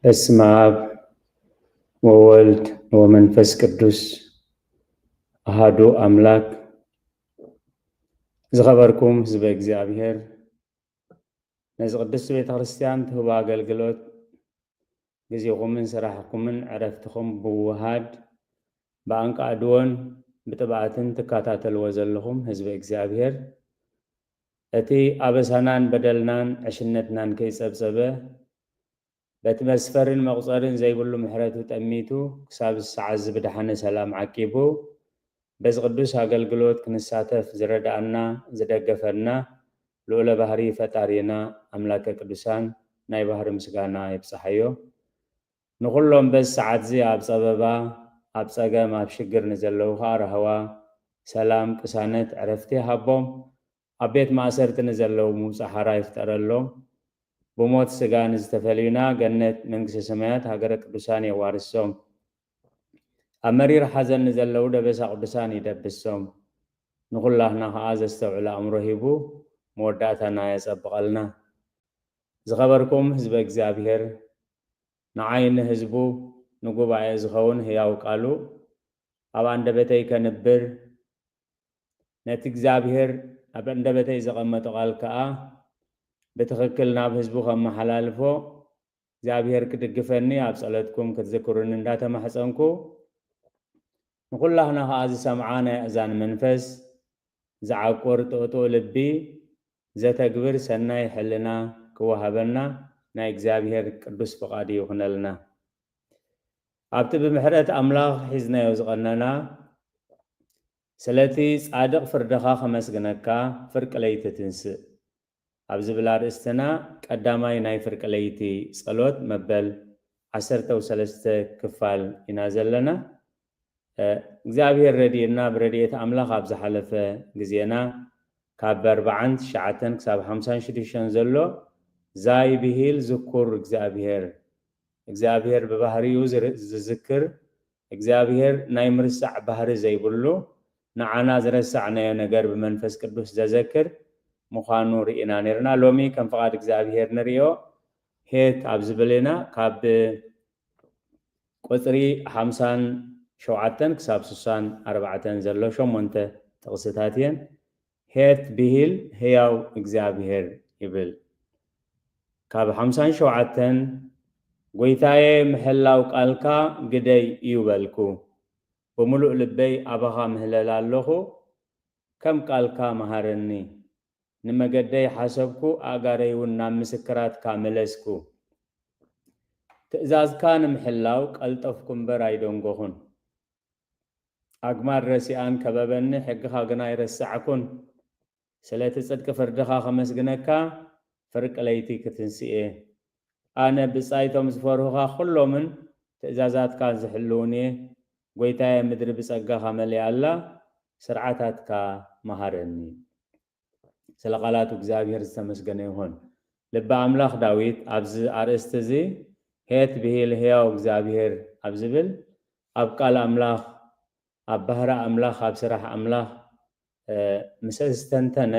በስመ አብ ወወልድ ወመንፈስ ቅዱስ አሃዱ አምላክ። ዝኸበርኩም ህዝበ እግዚኣብሔር፣ ነዚ ቅድስቲ ቤተ ክርስቲያን ትህቦ ኣገልግሎት ግዜኹምን ስራሕኩምን ዕረፍትኹም ብውሃድ ብኣንቃዕድዎን ብጥብኣትን ትከታተልዎ ዘለኹም ህዝበ እግዚኣብሔር፣ እቲ ኣበሳናን በደልናን ዕሽነትናን ከይጸብጸበ፣ በቲ መስፈርን መቑጸርን ዘይብሉ ምሕረቱ ጠሚቱ፣ ክሳብ ሰዓት እዚ ብደሓነ ሰላም ዓቂቡ፣ በዚ ቅዱስ ኣገልግሎት ክንሳተፍ ዝረድኣና፣ ዝደገፈና፣ ልዑለ ባህሪ ፈጣሪና፣ ኣምላከ ቅዱሳን ናይ ባህሪ ምስጋና ይብጽሓዮ። ንኹሎም በዚ ሰዓት እዚ ኣብ ጸበባ፣ ኣብ ጸገም፣ ኣብ ሽግር ንዘለዉ ኸኣ ራህዋ፣ ሰላም፣ ቅሳነት፣ ዕረፍቲ ይሃቦም። ኣብ ቤት ማእሰርቲ ንዘለዉ ምውጻእ ሓራ ይፍጠረሎም። ብሞት ስጋ ንዝተፈልዩና ገነት መንግስተ ሰማያት ሃገረ ቅዱሳን የዋርሶም። ኣብ መሪር ሓዘን ንዘለዉ ደበሳ ቅዱሳን ይደብሶም። ንኹላህና ኸኣ ዘስተውዕል ኣእምሮ ሂቡ መወዳእታና የጸብቐልና። ዝኸበርኩም ህዝበ እግዚኣብሔር፣ ንዓይ ንህዝቡ ንጉባኤ ዝኸውን ህያው ቃሉ ኣብ ኣንደበተይ ከንብር፣ ነቲ እግዚኣብሔር ኣብ ኣንደበተይ ዘቐመጦ ቃል ከኣ ብትኽክል ናብ ህዝቡ ከመሓላልፎ እግዚኣብሔር ክድግፈኒ ኣብ ጸሎትኩም ክትዝክሩኒ እንዳተማሕጸንኩ፣ ንኹላህና ከኣ ዝሰምዓ ናይ ኣእዛን መንፈስ፣ ዝዓቁር ጥቕጡቕ ልቢ፣ ዘተግብር ሰናይ ሕልና ክወሃበና ናይ እግዚኣብሔር ቅዱስ ፍቓድ ይኹነልና። ኣብቲ ብምሕረት ኣምላኽ ሒዝናዮ ዝቐነና፣ ስለቲ ጻድቕ ፍርድኻ ከመስግነካ፣ ፍርቂ ለይቲ ትንስእ ኣብ ዝብል ኣርእስትና ቀዳማይ ናይ ፍርቂ ለይቲ ጸሎት መበል ዓሰርተ ሰለስተ ክፋል ኢና ዘለና። እ፣ እግዚኣብሔር ረድኤና፣ ብረድኤት ኣምላኽ ኣብ ዝሓለፈ ግዜና ካብ ኣርባዓን ትሽዓተን ክሳብ ሓምሳን ሽዱሽተን ዘሎ ዛይ ብሂል ዝኩር እግዚኣብሔር፣ እግዚኣብሔር ብባህሪኡ ዝር-፣ ዝዝክር፣ እግዚኣብሔር ናይ ምርሳዕ ባህሪ ዘይብሉ፣ ንዓና ዝረሳዕናዮ ነገር ብመንፈስ ቅዱስ ዘዘክር ምዃኑ ርኢና ነርና። ሎሚ ከም ፍቓድ እግዚኣብሔር ንርእዮ ሄት ኣብ ዝብል ኢና። ካብ ቁጽሪ ሓምሳን ሸውዓተን ክሳብ ስሳን ኣርባዕተን ዘሎ ሸሞንተ ጥቕስታት እየን። ሄት ብሂል ህያው እግዚኣብሔር ይብል። ካብ ሓምሳን ሸውዓተን፣ ጎይታየ፣ ምሕላው ቃልካ ግደይ እዩ በልኩ። ብምሉእ ልበይ ኣባኻ ምህለል ኣለኹ። ከም ቃልካ መሃረኒ። ንመገደይ ሓሰብኩ፣ ኣእጋረይ እውን ናብ ምስክራትካ መለስኩ። ትእዛዝካ ንምሕላው ቀልጠፍኩ እምበር ኣይደንጎኹን። ኣግማድ ረሲኣን ከበበኒ፣ ሕግኻ ግና ኣይረሳዕኩን። ስለቲ ጽድቂ ፍርድኻ ከመስግነካ፣ ፍርቂ ለይቲ ክትንስእ እየ። ኣነ ብጻይቶም ዝፈርሁኻ ኩሎምን ትእዛዛትካ ዝሕልውን እየ። ጎይታየ፣ ምድሪ ብጸጋኻ መሊኣ ኣላ፣ ስርዓታትካ መሃረኒ። ስለ ቃላቱ እግዚኣብሔር ዝተመስገነ ይኹን። ልበ ኣምላኽ ዳዊት ኣብዚ ኣርእስቲ እዚ፣ ሄት ብሂል ህያው እግዚኣብሔር ኣብ ዝብል፣ ኣብ ቃል ኣምላኽ፣ ኣብ ባህሪ ኣምላኽ፣ ኣብ ስራሕ ኣምላኽ፣ እ፣ ምስ ዝተንተነ፣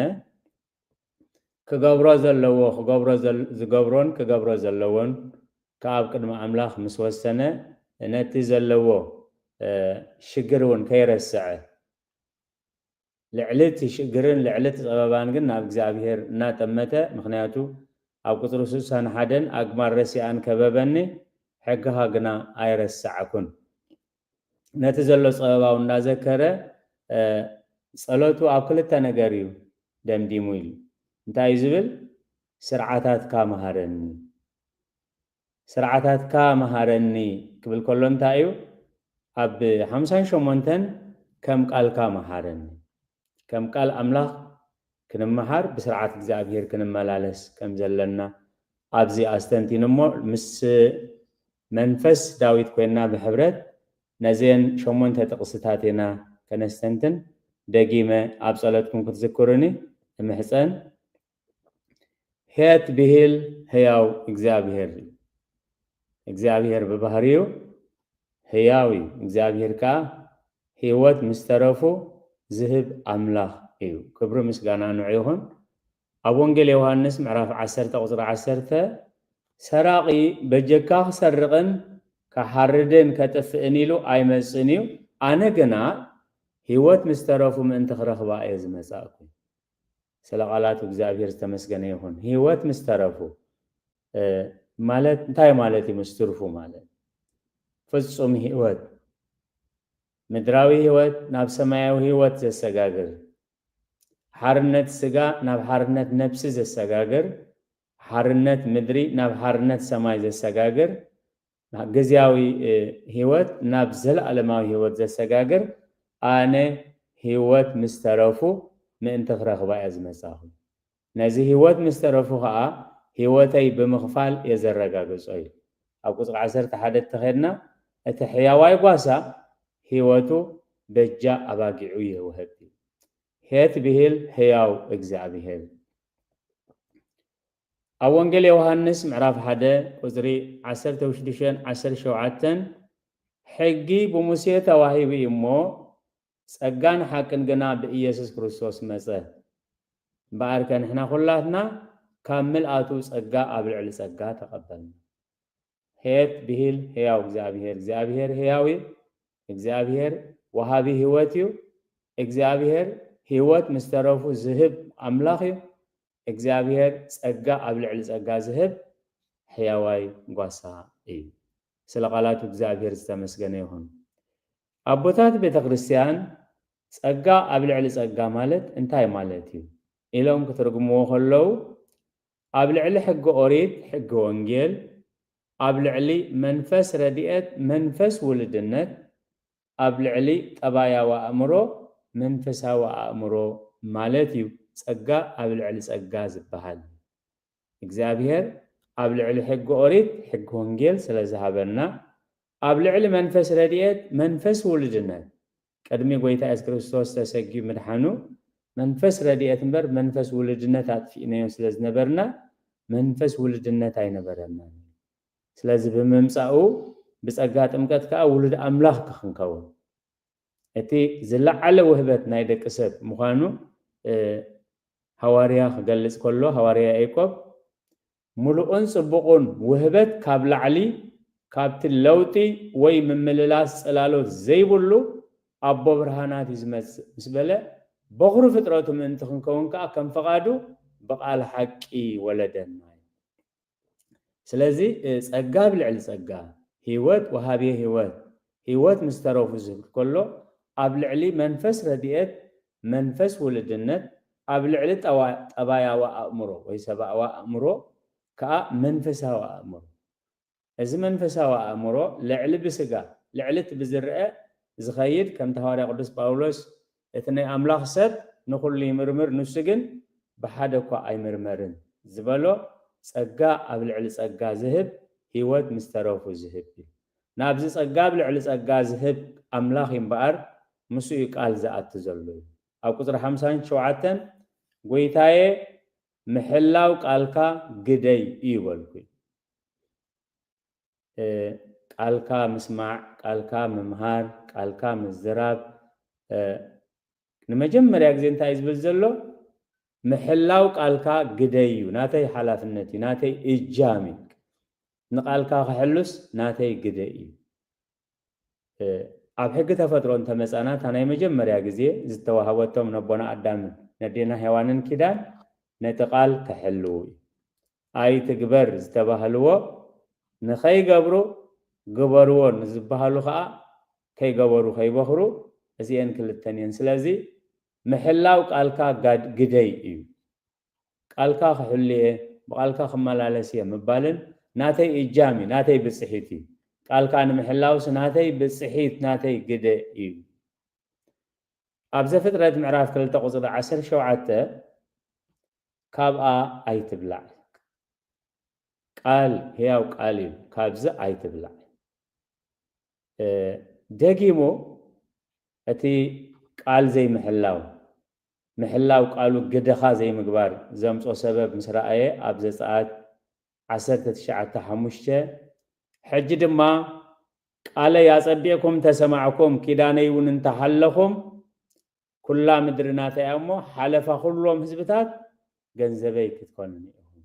ክገብሮ ዘለዎ፣ ክገብሮ ዘል-፣ ዝገብሮን ክገብሮ ዘለዎን ከኣ ኣብ ቅድሚ ኣምላኽ ምስ ወሰነ፣ ነቲ ዘለዎ፣ እ፣ ሽግር እውን ከይረስዐ፣ ልዕሊ እቲ ሽግርን ልዕሊ እቲ ጸበባን ግን ናብ እግዚኣብሔር እናጠመተ፣ ምኽንያቱ ኣብ ቁጽሪ ስሳን ሓደን፣ ኣግማድ ረሲኣን ከበበኒ፣ ሕግኻ ግና ኣይረሳዕኩን። ነቲ ዘሎ ጸበባው እናዘከረ፣ እ፣ ጸሎቱ ኣብ ክልተ ነገር እዩ ደምዲሙ ኢሉ። እንታይ እዩ ዝብል? ስርዓታትካ መሃረኒ። ስርዓታትካ መሃረኒ ክብል ከሎ እንታይ እዩ? ኣብ ሓምሳን ሸሞንተን ከም ቃልካ መሃረኒ። ከም ቃል ኣምላኽ ክንመሃር፣ ብስርዓት እግዚኣብሔር ክንመላለስ ከም ዘለና ኣብዚ ኣስተንቲኑ እሞ፣ ምስ መንፈስ ዳዊት ኮይንና ብሕብረት ነዘን ሸሞንተ ጥቕስታት ኢና ከነስተንትን። ደጊመ ኣብ ጸሎትኩም ክትዝክሩኒ እምሕጸን። ሄት ብሂል ህያው እግዚኣብሔር እዩ። እግዚኣብሔር ብባህሪኡ ህያው እዩ። እግዚኣብሔር ከኣ ህይወት ምስ ተረፉ ዝህብ ኣምላኽ እዩ። ክብሪ ምስጋና ንዑ ይኹን። ኣብ ወንጌል ዮሃንስ ምዕራፍ ዓሰርተ ቁጽሪ ዓሰርተ፣ ሰራቒ በጀካ ክሰርቕን ክሓርድን ከጥፍእን ኢሉ ኣይመጽእን እዩ። ኣነ ግና ህይወት ምስ ተረፉ ምእንቲ ክረኽባ እየ ዝመጻእኩ። ስለ ቃላቱ እግዚኣብሔር ዝተመስገነ ይኹን። ህይወት ምስ ተረፉ፣ እ፣ ማለት እንታይ ማለት እዩ? ምስ ትርፉ ማለት ፍጹም ህይወት፣ ምድራዊ ህይወት ናብ ሰማያዊ ህይወት ዘሰጋግር፣ ሓርነት ስጋ ናብ ሓርነት ነፍሲ ዘሰጋግር፣ ሓርነት ምድሪ ናብ ሓርነት ሰማይ ዘሰጋግር፣ ግዝያዊ፣ እ፣ ህይወት ናብ ዘለኣለማዊ ህይወት ዘሰጋግር፣ ኣነ ህይወት ምስ ተረፉ ምእንቲ ክረኽባ እየ ዝመጻኹ። ነዚ ህይወት ምስ ተረፉ ኸኣ ህይወተይ ብምኽፋል እየ ዘረጋግጾ እዩ። ኣብ ቁጽሪ ዓሰርተ ሓደ እንተኸድና፣ እቲ ሕያዋይ ጓሳ ህይወቱ በጃ ኣባጊዑ ይህብ። ሄት ብሂል ሕያው እግዚኣብሔር። ኣብ ወንጌል ዮሃንስ ምዕራፍ ሓደ ቁጽሪ ዓሰርተ ሽዱሽተን ዓሰርተ ሸውዓተን፣ ሕጊ ብሙሴ ተዋሂቡ እዩ እሞ፣ ጸጋን ሓቅን ግና ብኢየሱስ ክርስቶስ መጸ። እምበኣርከ ንሕና ኹላትና ካብ ምልኣቱ ጸጋ ኣብ ልዕሊ ጸጋ ተቐበልና። ሄት ብሂል ሕያው እግዚኣብሔር። እግዚኣብሔር ሕያው እዩ። እግዚኣብሔር ወሃቢ ህይወት እዩ። እግዚኣብሔር ህይወት ምስ ተረፉ ዝህብ ኣምላኽ እዩ። እግዚኣብሔር ጸጋ ኣብ ልዕሊ ጸጋ ዝህብ ሕያዋይ ጓሳ እዩ። ስለ ቃላቱ እግዚኣብሔር ዝተመስገነ ይኹን። ኣቦታት ቤተ ክርስቲያን ጸጋ ኣብ ልዕሊ ጸጋ ማለት እንታይ ማለት እዩ ኢሎም ክትርጉምዎ ከለዉ፣ ኣብ ልዕሊ ሕጊ ኦሪት፣ ሕጊ ወንጌል፣ ኣብ ልዕሊ መንፈስ ረድኤት፣ መንፈስ ውልድነት፣ ኣብ ልዕሊ ጠባያዊ ኣእምሮ፣ መንፈሳዊ ኣእምሮ ማለት እዩ። ጸጋ ኣብ ልዕሊ ጸጋ ዝበሃል እግዚኣብሔር ኣብ ልዕሊ ሕጊ ኦሪት፣ ሕጊ ወንጌል ስለ ዝሃበና፣ ኣብ ልዕሊ መንፈስ ረድኤት፣ መንፈስ ውልድነት፣ ቅድሚ ጎይታ የሱስ ክርስቶስ ተሰጊዩ ምድሓኑ፣ መንፈስ ረድኤት እምበር መንፈስ ውልድነት ኣጥፊእናዮ ስለ ዝነበርና፣ መንፈስ ውልድነት ኣይነበረናን። ስለዚ ብምምጻኡ ብጸጋ ጥምቀት ከኣ ውሉድ ኣምላኽ ክንከውን። እቲ ዝለዓለ ውህበት ናይ ደቂ ሰብ ምዃኑ፣ እ፣ ሃዋርያ ክገልጽ ከሎ፣ ሃዋርያ ያዕቆብ፣ "ምሉእን ጽቡቕን ውህበት ካብ ላዕሊ፣ ካብቲ ለውጢ ወይ ምምልላስ ጽላሎት ዘይብሉ ኣቦ ብርሃናት እዩ ዝመጽእ" ምስ በለ፣ በኹሪ ፍጥረቱ ምእንቲ ክንከውን ከኣ ከም ፈቓዱ ብቓል ሓቂ ወለደና። ስለዚ፣ እ፣ ጸጋ ኣብ ልዕሊ ጸጋ፣ ህይወት ወሃቢ ህይወት፣ ህይወት ምስ ተረፉ ዝብል ከሎ፣ ኣብ ልዕሊ መንፈስ ረድኤት፣ መንፈስ ውልድነት፣ ኣብ ልዕሊ ጠዋ-፣ ጠባያዊ ኣእምሮ ወይ ሰብኣዊ ኣእምሮ ከኣ መንፈሳዊ ኣእምሮ። እዚ መንፈሳዊ ኣእምሮ ልዕሊ ብስጋ፣ ልዕሊ እቲ ብዝርአ ዝኸይድ፣ ከምቲ ሃዋርያ ቅዱስ ጳውሎስ፣ "እቲ ናይ ኣምላኽ ሰብ ንኹሉ ይምርምር፣ ንሱ ግን ብሓደ እኳ ኣይምርመርን" ዝበሎ፣ ጸጋ ኣብ ልዕሊ ጸጋ ዝህብ፣ ህይወት ምስ ተረፉ ዝህብ እዩ። ናብዚ ጸጋ ኣብ ልዕሊ ጸጋ ዝህብ ኣምላኽ እዩ እምበኣር፣ ምስኡ እዩ ቃል ዝኣቱ ዘሎ እዩ። ኣብ ቁጽሪ ሓምሳን ሸውዓተን፣ "ጎይታየ፣ ምሕላው ቃልካ ግደይ እዩ" በልኩ። እ፣ ቃልካ ምስማዕ፣ ቃልካ ምምሃር፣ ቃልካ ምዝራብ፣ እ፣ ንመጀመርያ ግዜ እንታይ እዩ ዝብል ዘሎ? ምሕላው ቃልካ ግደይ እዩ፣ ናተይ ሓላፍነት እዩ፣ ናተይ እጃም እዩ። ንቃልካ ክሕሉስ ናተይ ግደ እዩ። እ፣ ኣብ ሕጊ ተፈጥሮ እንተመጻና፣ እታ ናይ መጀመርያ ግዜ ዝተዋህበቶም ነቦና ኣዳምን ነዴና ሄዋንን ኪዳን ነቲ ቃል ክሕልዉ እዩ። ኣይትግበር ዝተባህልዎ ንኸይገብሩ፣ ግበርዎ ንዝበሃሉ ኸኣ ከይገበሩ ከይበኽሩ፣ እዚኤን ክልተን እየን። ስለዚ ምሕላው ቃልካ ጋድ-፣ ግደይ እዩ። ቃልካ ክሕሉ እየ፣ ብቃልካ ክመላለስ እየ ምባልን ናተይ እጃም እዩ፣ ናተይ ብጽሒት እዩ። ቃልካ ንምሕላውስ ናተይ ብጽሒት፣ ናተይ ግደ እዩ። ኣብ ዘፍጥረት ምዕራፍ ክልተ ቁጽሪ ዓሰርተ ሸውዓተ፣ "ካብኣ ኣይትብላዕ፣ ቃል ህያው ቃል እዩ፣ ካብዚ ኣይትብላዕ።" እ፣ ደጊሙ እቲ ቃል ዘይምሕላው፣ ምሕላው ቃሉ ግደኻ ዘይምግባር ዘምጾ ሰበብ ምስ ረኣየ፣ ኣብ ዘጸኣት ዓሰርተ ትሽዓተ ሓሙሽተ፣ "ሕጂ ድማ ቃለይ ኣጸቢቕኩም እንተሰማዕኩም፣ ኪዳነይ እውን እንተሃለኹም፣ ኩላ ምድሪ ናተይ እያ እሞ፣ ሓለፋ ኩሎም ህዝብታት ገንዘበይ ክትኮኑኒ ኢኹም።"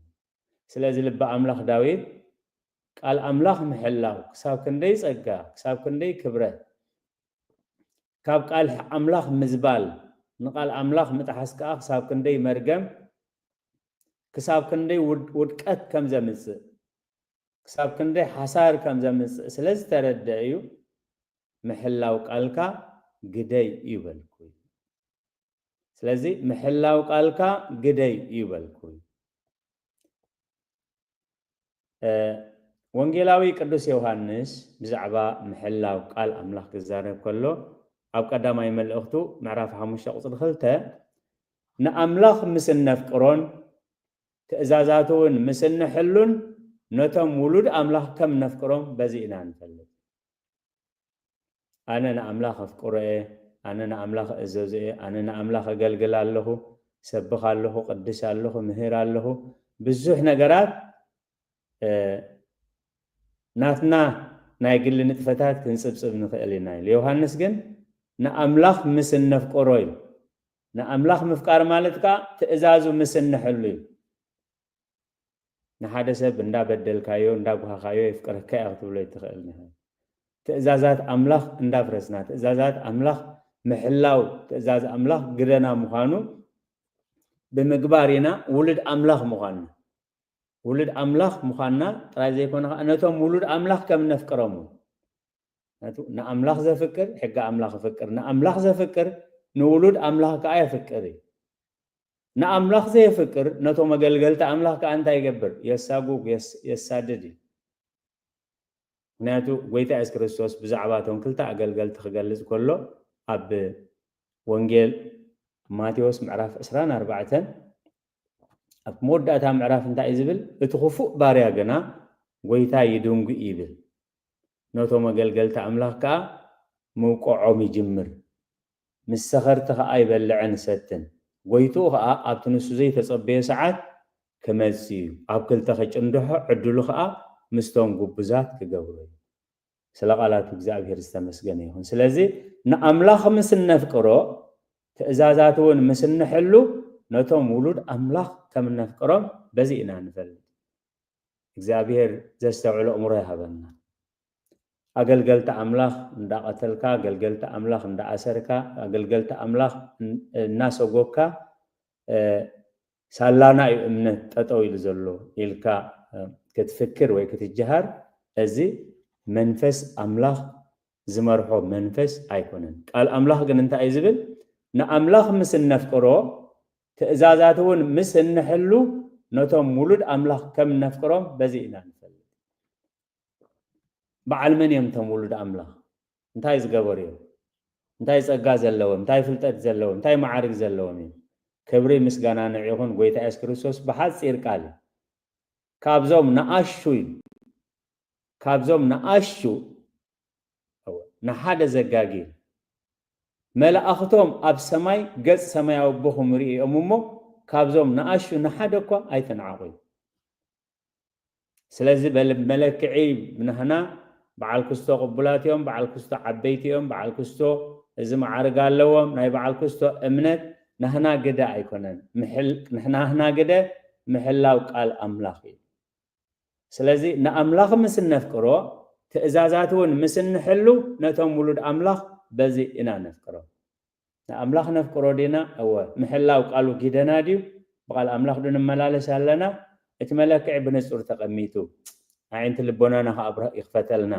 ስለዚ ልቢ ኣምላኽ ዳዊት ቃል ኣምላኽ ምሕላው ክሳብ ክንደይ ጸጋ፣ ክሳብ ክንደይ ክብረት፣ ካብ ቃል ኣምላኽ ምዝባል፣ ንቃል ኣምላኽ ምጥሓስ ከኣ ክሳብ ክንደይ መርገም፣ ክሳብ ክንደይ ውድ-፣ ውድቀት ከም ዘምጽእ፣ ክሳብ ክንደይ ሓሳር ከም ዘምጽእ ስለ ዝተረድአ እዩ፣ "ምሕላው ቃልካ ግደይ" እዩ በልኩ። ስለዚ "ምሕላው ቃልካ ግደይ" እዩ በልኩ። እ፣ ወንጌላዊ ቅዱስ ዮሃንስ ብዛዕባ ምሕላው ቃል ኣምላኽ ክዛረብ ከሎ፣ ኣብ ቀዳማይ መልእኽቱ ምዕራፍ ሓሙሽተ ቁጽሪ ክልተ፣ "ንኣምላኽ ምስ እነፍቅሮን ትእዛዛቱ እውን ምስ እንሕሉን፣ ነቶም ውሉድ ኣምላኽ ከም ነፍቅሮም በዚ ኢና ንፈልጥ።" ኣነ ንኣምላኽ ኣፍቅሮ እየ፣ ኣነ ንኣምላኽ እእዘዞ እየ፣ ኣነ ንኣምላኽ እገልግል ኣለኹ፣ ሰብኽ ኣለኹ፣ ቅድስ ኣለኹ፣ ምህር ኣለኹ፣ ብዙሕ ነገራት፣ እ፣ ናትና ናይ ግሊ ንጥፈታት ክንጽብጽብ ንኽእል ኢና ኢሉ። ዮሃንስ ግን ንኣምላኽ ምስ እነፍቅሮ ኢሉ። ንኣምላኽ ምፍቃር ማለት ከኣ ትእዛዙ ምስ እንሕሉ እዩ። ንሓደ ሰብ እንዳበደልካዮ፣ እንዳጓሃኻዮ የፍቅረካ እየ ክትብሎ ኣይትኽእልን ኢኻ። ትእዛዛት ኣምላኽ እንዳፍረስና፣ ትእዛዛት ኣምላኽ ምሕላው፣ ትእዛዝ ኣምላኽ ግደና ምዃኑ ብምግባር ኢና ውሉድ ኣምላኽ ምዃንና። ውሉድ ኣምላኽ ምዃንና ጥራይ ዘይኮነ ከኣ ነቶም ውሉድ ኣምላኽ ከም ነፍቅሮም እውን። ምኽንያቱ ንኣምላኽ ዘፍቅር ሕጊ ኣምላኽ ይፍቅር፣ ንኣምላኽ ዘፍቅር ንውሉድ ኣምላኽ ከኣ የፍቅር እዩ። ንኣምላኽ ዘየፍቅር ነቶም ኣገልገልቲ ኣምላኽ ከኣ እንታይ ይገብር? የሳጉግ፣ የስ-፣ የሳድድ እዩ። ምኽንያቱ ጎይታ የሱስ ክርስቶስ ብዛዕባ እቶም ክልተ ኣገልገልቲ ክገልጽ ከሎ ኣብ ወንጌል ማቴዎስ ምዕራፍ ዕስራን ኣርባዕተን ኣብ መወዳእታ ምዕራፍ እንታይ እዩ ዝብል? "እቲ ክፉእ ባርያ ግና ጎይታ ይድንጉ" ይብል። ነቶም ኣገልገልቲ ኣምላኽ ከኣ ምውቅዖም ይጅምር። ምስ ሰኸርቲ ከኣ ይበልዕን ይሰትን። ጎይትኡ ከኣ ኣብቲ ንሱ ዘይተጸበዮ ሰዓት ክመጽእ እዩ። ኣብ ክልተ ክጭንድሖ፣ ዕድሉ ከኣ ምስቶም ግቡዛት ክገብሮ እዩ። ስለ ቃላቱ እግዚኣብሔር ዝተመስገነ ይኹን። ስለዚ ንኣምላኽ ምስ እነፍቅሮ፣ ትእዛዛቱ እውን ምስ እንሕሉ፣ ነቶም ውሉድ ኣምላኽ ከም እነፍቅሮም በዚ ኢና ንፈልጥ። እግዚኣብሔር ዘስተውዕሎ ኣእምሮ ይሃበና። ኣገልገልቲ ኣምላኽ እንዳቐተልካ፣ ኣገልገልቲ ኣምላኽ እንዳኣሰርካ፣ ኣገልገልቲ ኣምላኽ እን-፣ እናሰጎግካ፣ እ፣ ሳላና እዩ እምነት ጠጠው ኢሉ ዘሎ ኢልካ፣ እ፣ ክትፍክር ወይ ክትጀሃር፣ እዚ መንፈስ ኣምላኽ ዝመርሖ መንፈስ ኣይኮነን። ቃል ኣምላኽ ግን እንታይ እዩ ዝብል? ንኣምላኽ ምስ እነፍቅሮ፣ ትእዛዛት እውን ምስ እንሕሉ፣ ነቶም ውሉድ ኣምላኽ ከም እነፍቅሮም በዚ ኢና ንፈልጥ። በዓል መን እዮም እቶም ውሉድ ኣምላኽ? እንታይ ዝገበሩ እዮም? እንታይ ጸጋ ዘለዎም? እንታይ ፍልጠት ዘለዎም? እንታይ መዓርግ ዘለዎም እዮም? ክብሪ ምስጋና ንዑ ይኹን። ጎይታ የሱስ ክርስቶስ ብሓጺር ቃል ካብዞም ንኣሹ ኢሉ፣ ካብዞም ንኣሹ ንሓደ ዘጋጊ መላእኽቶም ኣብ ሰማይ ገጽ ሰማያዊ ኣቦኹም ርእዮም እሞ ካብዞም ንኣሹ ንሓደ እኳ ኣይትንዓቑ እዩ። ስለዚ በል-፣ መለክዒ ናህና በዓል ክስቶ ቅቡላት እዮም፣ በዓል ክስቶ ዓበይቲ እዮም፣ በዓል ክስቶ እዚ መዓርግ ኣለዎም፣ ናይ በዓል ክስቶ እምነት ናህና ግደ ኣይኮነን። ምሕል-፣ ናህና ግደ ምሕላው ቃል ኣምላኽ እዩ። ስለዚ ንኣምላኽ ምስ እነፍቅሮ፣ ትእዛዛት እውን ምስ እንሕሉ፣ ነቶም ውሉድ ኣምላኽ በዚ ኢና ነፍቅሮ። ንኣምላኽ ነፍቅሮ ዲና? እወ። ምሕላው ቃሉ ጊደና ድዩ? ብቓል ኣምላኽ ዶ ንመላለስ ኣለና? እቲ መለክዒ ብንጹር ተቐሚጡ፣ ኣዒንቲ ልቦናና ከኣ ብርሃ-፣ ይኽፈተልና።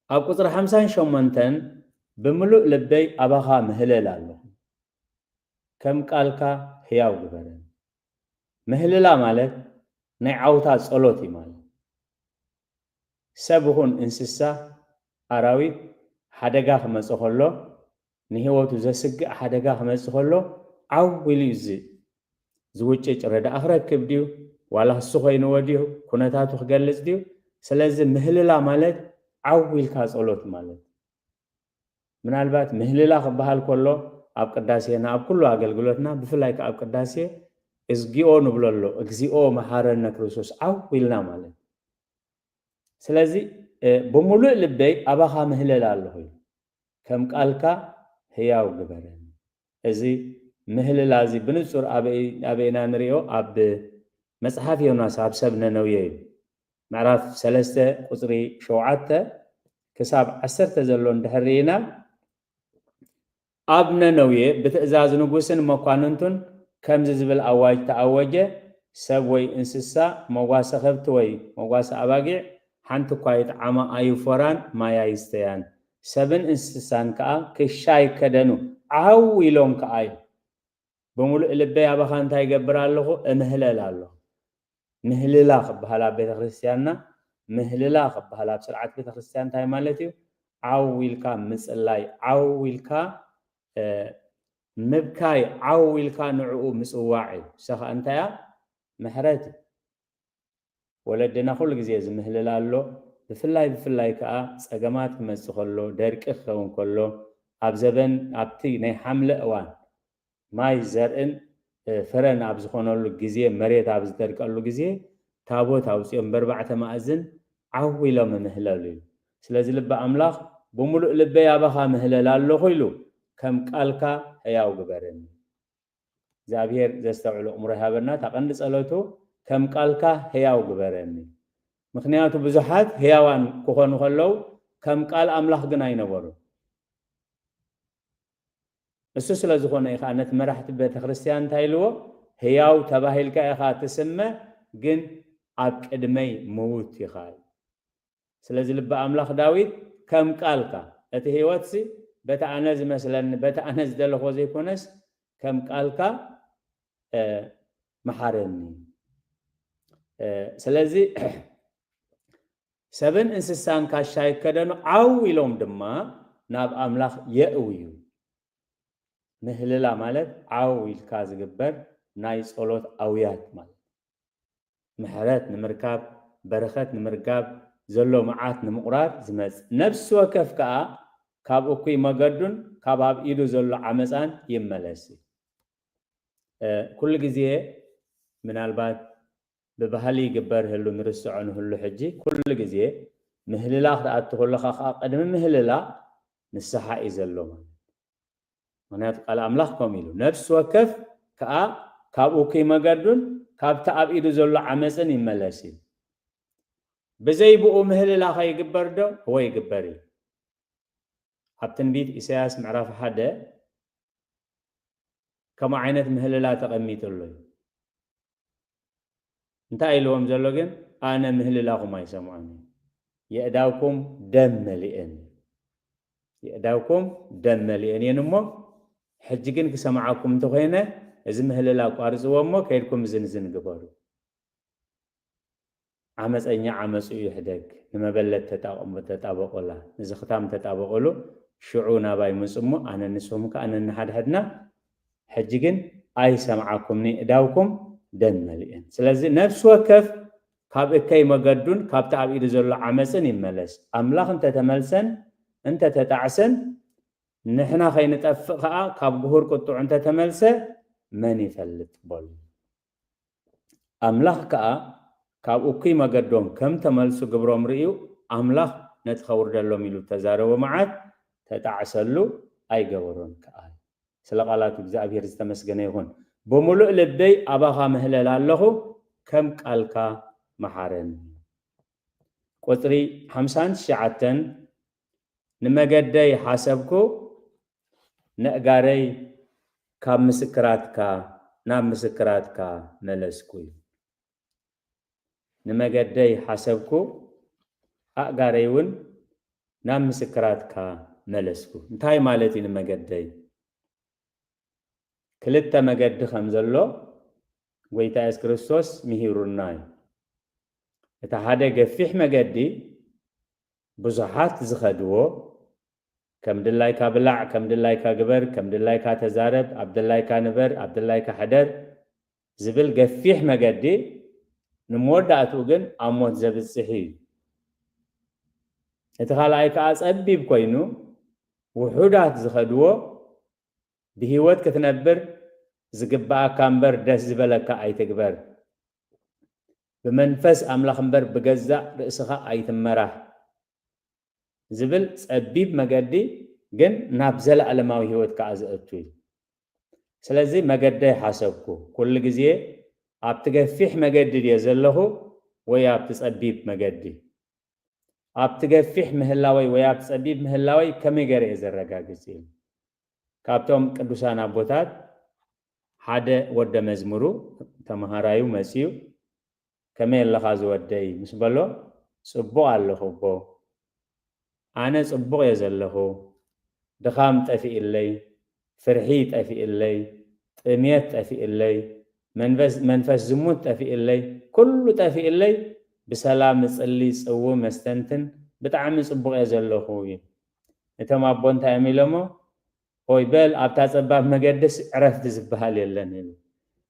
ኣብ ቁጽሪ ሓምሳን ሸሞንተን፣ "ብምሉእ ልበይ ኣባኻ ምህለል ኣለኹ፣ ከም ቃልካ ህያው ግበረኒ።" ምህልላ ማለት ናይ ዓውታ ጸሎት እዩ ማለት። ሰብ ይኹን እንስሳ፣ ኣራዊት፣ ሓደጋ ክመጽእ ከሎ፣ ንህይወቱ ዘስግእ ሓደጋ ክመጽእ ከሎ፣ ዓው ኢሉ እዩ ዝ-፣ ዝውጭጭ። ረዳእ ክረክብ ድዩ? ዋላ እሱ ኮይንዎ ድዩ? ኩነታቱ ክገልጽ ድዩ? ስለዚ ምህልላ ማለት ዓው ኢልካ ጸሎት ማለት። ምናልባት ምህልላ ክበሃል ከሎ፣ ኣብ ቅዳሴና፣ ኣብ ኩሉ ኣገልግሎትና፣ ብፍላይ ከኣ ኣብ ቅዳሴ፣ "እግዚኦ" ንብሎ ኣሎ። "እግዚኦ መሓረነ ክርስቶስ" ዓው ኢልና ማለት። ስለዚ፣ እ፣ "ብምሉእ ልበይ ኣባኻ ምህለል ኣለኹ" ኢሉ። "ከም ቃልካ ህያው ግበረኒ።" እዚ ምህልላ እዚ ብንጹር ኣበይ፣ ኣበይ ኢና ንሪኦ? ኣብ መጽሓፍ ዮናስ፣ ኣብ ሰብ ነነውየ እዩ። ምዕራፍ ሰለስተ ቁፅሪ ሸውዓተ ክሳብ ዓሰርተ ዘሎ እንድሕር ርኢና፣ ኣብ ነነዌ ብትእዛዝ ንጉስን መኳንንቱን ከምዚ ዝብል ኣዋጅ ተኣወጀ፣ ሰብ ወይ እንስሳ፣ መዋሰ ከብቲ ወይ መዋሰ ኣባጊዕ ሓንቲ እኳ ይጥዓማ ኣይፎራን፣ ማይ ኣይስተያን። ሰብን እንስሳን ከኣ ክሻ ይከደኑ፣ ዓው ኢሎም ከኣ እዮም። ብምሉእ ልበይ ኣባኻ እንታይ ይገብር ኣለኹ? እምህለል ኣለኹ። ምህልላ ክበሃል ኣብ ቤተ ክርስቲያንና፣ ምህልላ ክበሃል ኣብ ስርዓት ቤተ ክርስቲያን እንታይ ማለት እዩ? ዓው ኢልካ ምጽላይ፣ ዓው ኢልካ፣ እ፣ ምብካይ፣ ዓው ኢልካ ንዕኡ ምጽዋዕ እዩ። እሳ ኸኣ እንታይ እያ? ምሕረት እዩ። ወለድና ኩሉ ግዜ ዝምህልል ኣሎ። ብፍላይ፣ ብፍላይ ከኣ ጸገማት ክመጽእ ከሎ፣ ደርቂ ክኸውን ከሎ፣ ኣብ ዘበን፣ ኣብቲ ናይ ሓምለ እዋን፣ ማይ ዘርእን፣ እ፣ ፍረን ኣብ ዝኾነሉ ግዜ፣ መሬት ኣብ ዝደርቀሉ ግዜ፣ ታቦት ኣውጺኦም በርባዕተ ማእዝን ዓው ኢሎም ምህለሉ እዩ። ስለዚ ልቢ ኣምላኽ፣ "ብምሉእ ልበይ ኣባኻ ምህለል ኣለኹ" ኢሉ፣ "ከም ቃልካ ህያው ግበረኒ።" እግዚኣብሔር ዘስተውዕል ኣእምሮ ይሃበና። እታ ቀንዲ ጸሎቱ፣ "ከም ቃልካ ህያው ግበረኒ።" ምኽንያቱ ብዙሓት ህያዋን ክኾኑ ከለዉ፣ ከም ቃል ኣምላኽ ግን ኣይነበሩን። እሱ ስለ ዝኾነ እዩ ኸዓ ነቲ መራሕቲ ቤተ ክርስቲያን እንታይ ኢልዎ? "ህያው ተባሂልካ ኢኻ ትስመ፣ ግን ኣብ ቅድመይ ምዉት ኢኻ" እዩ። ስለዚ ልቢ ኣምላኽ ዳዊት ከም ቃልካ፣ እቲ ህይወትሲ በቲ ኣነ ዝመስለኒ፣ በቲ ኣነ ዝደለኽዎ ዘይኮነስ፣ ከም ቃልካ፣ እ፣ መሓረኒ። እ፣ ስለዚ ሰብን እንስሳን ካሻ ይከደኑ፣ ዓው ኢሎም ድማ ናብ ኣምላኽ የእውዩ። ምህልላ ማለት ዓው ኢልካ ዝግበር ናይ ጸሎት ኣውያት ማለት። ምሕረት ንምርካብ፣ በረኸት ንምርካብ፣ ዘሎ መዓት ንምቑራር ዝመጽእ። ነፍሲ ወከፍ ከኣ ካብ እኩይ መገዱን ካብ ኣብ ኢዱ ዘሎ ዓመጻን ይመለስ። እ፣ ኩሉ ግዜ ምናልባት ብባህሊ ይግበር ህሉ ንርስዖ ንህሉ ሕጂ፣ ኩሉ ግዜ ምህልላ ክትኣቱ ከለኻ ከኣ ቅድሚ ምህልላ ንስሓ እዩ ዘሎ ማለት። ምኽንያቱ ቃል ኣምላኽ ከምኡ ኢሉ፣ "ነፍሲ ወከፍ ከኣ ካብ እኩይ መገዱን ካብቲ ኣብ ኢዱ ዘሎ ዓመጽን ይመለስ" እዩ። ብዘይ ብኡ ምህልላ ከይግበር ዶ? እወ ይግበር እዩ። ኣብ ትንቢት ኢሳያስ ምዕራፍ ሓደ ከምኡ ዓይነት ምህልላ ተቐሚጡ ኣሎ እዩ። እንታይ ኢልዎም ዘሎ ግን? "ኣነ ምህልላኹም ኣይሰምዖን እየ፣ የእዳውኩም ደም መሊኤን፣ የእዳውኩም ደም መሊኤን እየን እሞ፣ ሕጂ ግን ክሰምዓኩም እንተኾይነ፣ እዚ ምህልላ ኣቋርጽዎ እሞ፣ ከይድኩም ዝንዝን ግበሩ። ዓመጸኛ ዓመጹ ይሕደግ፣ ንመበለት ተጣቐሙ-፣ ተጣበቑላ፣ ንዝኽታም ተጣበቑሉ፣ ሽዑ ናባይ ምጹ እሞ፣ ኣነ ንስኹም ከኣ ነንሓድሕድና፣ ሕጂ ግን ኣይሰምዓኩምን፣ የእዳውኩም ደም መሊኤን። ስለዚ ነፍሲ ወከፍ ካብ እከይ መገዱን ካብቲ ኣብ ኢዱ ዘሎ ዓመጽን ይመለስ። ኣምላኽ እንተተመልሰን እንተተጣዕሰን፣ ንሕና ከይንጠፍእ ከኣ ካብ ግሁር ቁጥዑ እንተተመልሰ መን ይፈልጥ?" በሉ። ኣምላኽ ከኣ ካብ እኩይ መገዶም ከም ተመልሱ ግብሮም ርእዩ፣ ኣምላኽ ነቲ ከውርደሎም ኢሉ እተዛረቦ መዓት ተጣዕሰሉ ኣይገበሮን ከኣ። ስለ ቃላቱ እግዚኣብሔር ዝተመስገነ ይኹን። "ብምሉእ ልበይ ኣባኻ ምህለል ኣለኹ፣ ከም ቃልካ መሓረኒ።" ቁጽሪ ሓምሳን ትሽዓተን፣ "ንመገደይ ሓሰብኩ፣ ነእጋረይ ካብ ምስክራትካ ናብ ምስክራትካ መለስኩ" እዩ። "ንመገደይ ሓሰብኩ፣ ኣእጋረይ እውን ናብ ምስክራትካ መለስኩ።" እንታይ ማለት እዩ ንመገደይ? ክልተ መገዲ ከም ዘሎ ጎይታ የሱስ ክርስቶስ ምሂሩና እዩ። እቲ ሓደ ገፊሕ መገዲ ብዙሓት ዝኸድዎ፣ ከም ድላይካ ብላዕ፣ ከም ድላይካ ግበር፣ ከም ድላይካ ተዛረብ፣ ኣብ ድላይካ ንበር፣ ኣብ ድላይካ ሕደር ዝብል ገፊሕ መገዲ፣ ንመወዳእትኡ ግን ኣብ ሞት ዘብጽሕ እዩ። እቲ ካልኣይ ከኣ ጸቢብ ኮይኑ፣ ውሑዳት ዝኸድዎ፣ ብህይወት ክትነብር ዝግብኣካ እምበር ደስ ዝበለካ ኣይትግበር፣ ብመንፈስ ኣምላኽ እምበር ብገዛእ ርእስኻ ኣይትመራሕ ዝብል ጸቢብ መገዲ፣ ግን ናብ ዘለኣለማዊ ህይወት ከኣ ዘእቱ እዩ። ስለዚ መገደይ ሓሰብኩ፣ ኩሉ ግዜ ኣብቲ ገፊሕ መገዲ ድየ ዘለኹ ወይ ኣብቲ ጸቢብ መገዲ? ኣብቲ ገፊሕ ምህላወይ ወይ ኣብቲ ጸቢብ ምህላወይ ከመይ ገይረ እየ ዘረጋግጽ? ኢሉ። ካብቶም ቅዱሳን ኣቦታት ሓደ ወደ መዝሙሩ ተመሃራዩ መጺኡ፣ "ከመይ ኣለኻ ዝወደይ?" ምስ በሎ፣ "ጽቡቕ ኣለኹ ኣቦ፣ ኣነ ጽቡቕ እየ ዘለኹ፣ ድኻም ጠፊእለይ፣ ፍርሒ ጠፊእለይ፣ ጥምየት ጠፊእለይ፣ መንፈስ ዝሙት ጠፊእለይ፣ ኩሉ ጠፊእለይ፣ ብሰላም እጽሊ፣ ጽውም፣ መስተንትን፣ ብጣዕሚ ጽቡቕ እየ ዘለኹ" ይብል። እቶም ኣቦ እንታይ እዮም ኢሎሞ? "ኦይ በል ኣብታ ጸባብ መገድስ ዕረፍቲ ዝበሃል የለን" ይብል።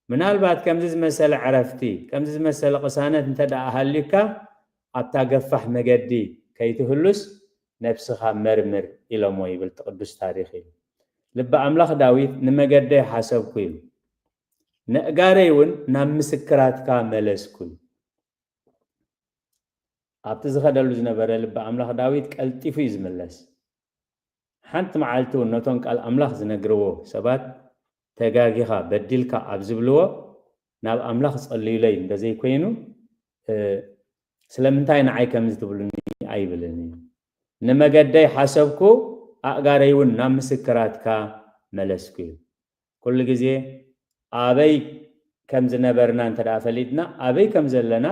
ምናልባት ከምዚ ዝመሰለ ዕረፍቲ፣ ከምዚ ዝመሰለ ቅሳነት እንተ ደኣ ሃልዩካ፣ ኣብታ ገፋሕ መገዲ ከይትህሉስ ነብስኻ መርምር ኢሎሞ ይብል እቲ ቅዱስ ታሪኽ ኢሉ። ልበ ኣምላኽ ዳዊት "ንመገደይ ሓሰብኩ" ኢሉ። "ነእጋረይ እውን ናብ ምስክራትካ መለስኩ" ኢሉ። ኣብቲ ዝኸደሉ ዝነበረ ልበ ኣምላኽ ዳዊት ቀልጢፉ እዩ ዝምለስ። ሓንቲ መዓልቲ እውን ነቶም ቃል ኣምላኽ ዝነግርዎ ሰባት "ተጋጊኻ፣ በዲልካ" ኣብ ዝብልዎ ናብ ኣምላኽ "ጸልዩለይ" እንተዘይኮይኑ፣ እ፣ "ስለምንታይ ንዓይ ከምዚ ትብሉኒ?" ኣይብልን እዩ። "ንመገደይ ሓሰብኩ፣ ኣእጋረይ እውን ናብ ምስክራትካ መለስኩ" እዩ። ኩሉ ግዜ ኣበይ ከም ዝነበርና እንተ ደኣ ፈሊጥና፣ ኣበይ ከም ዘለና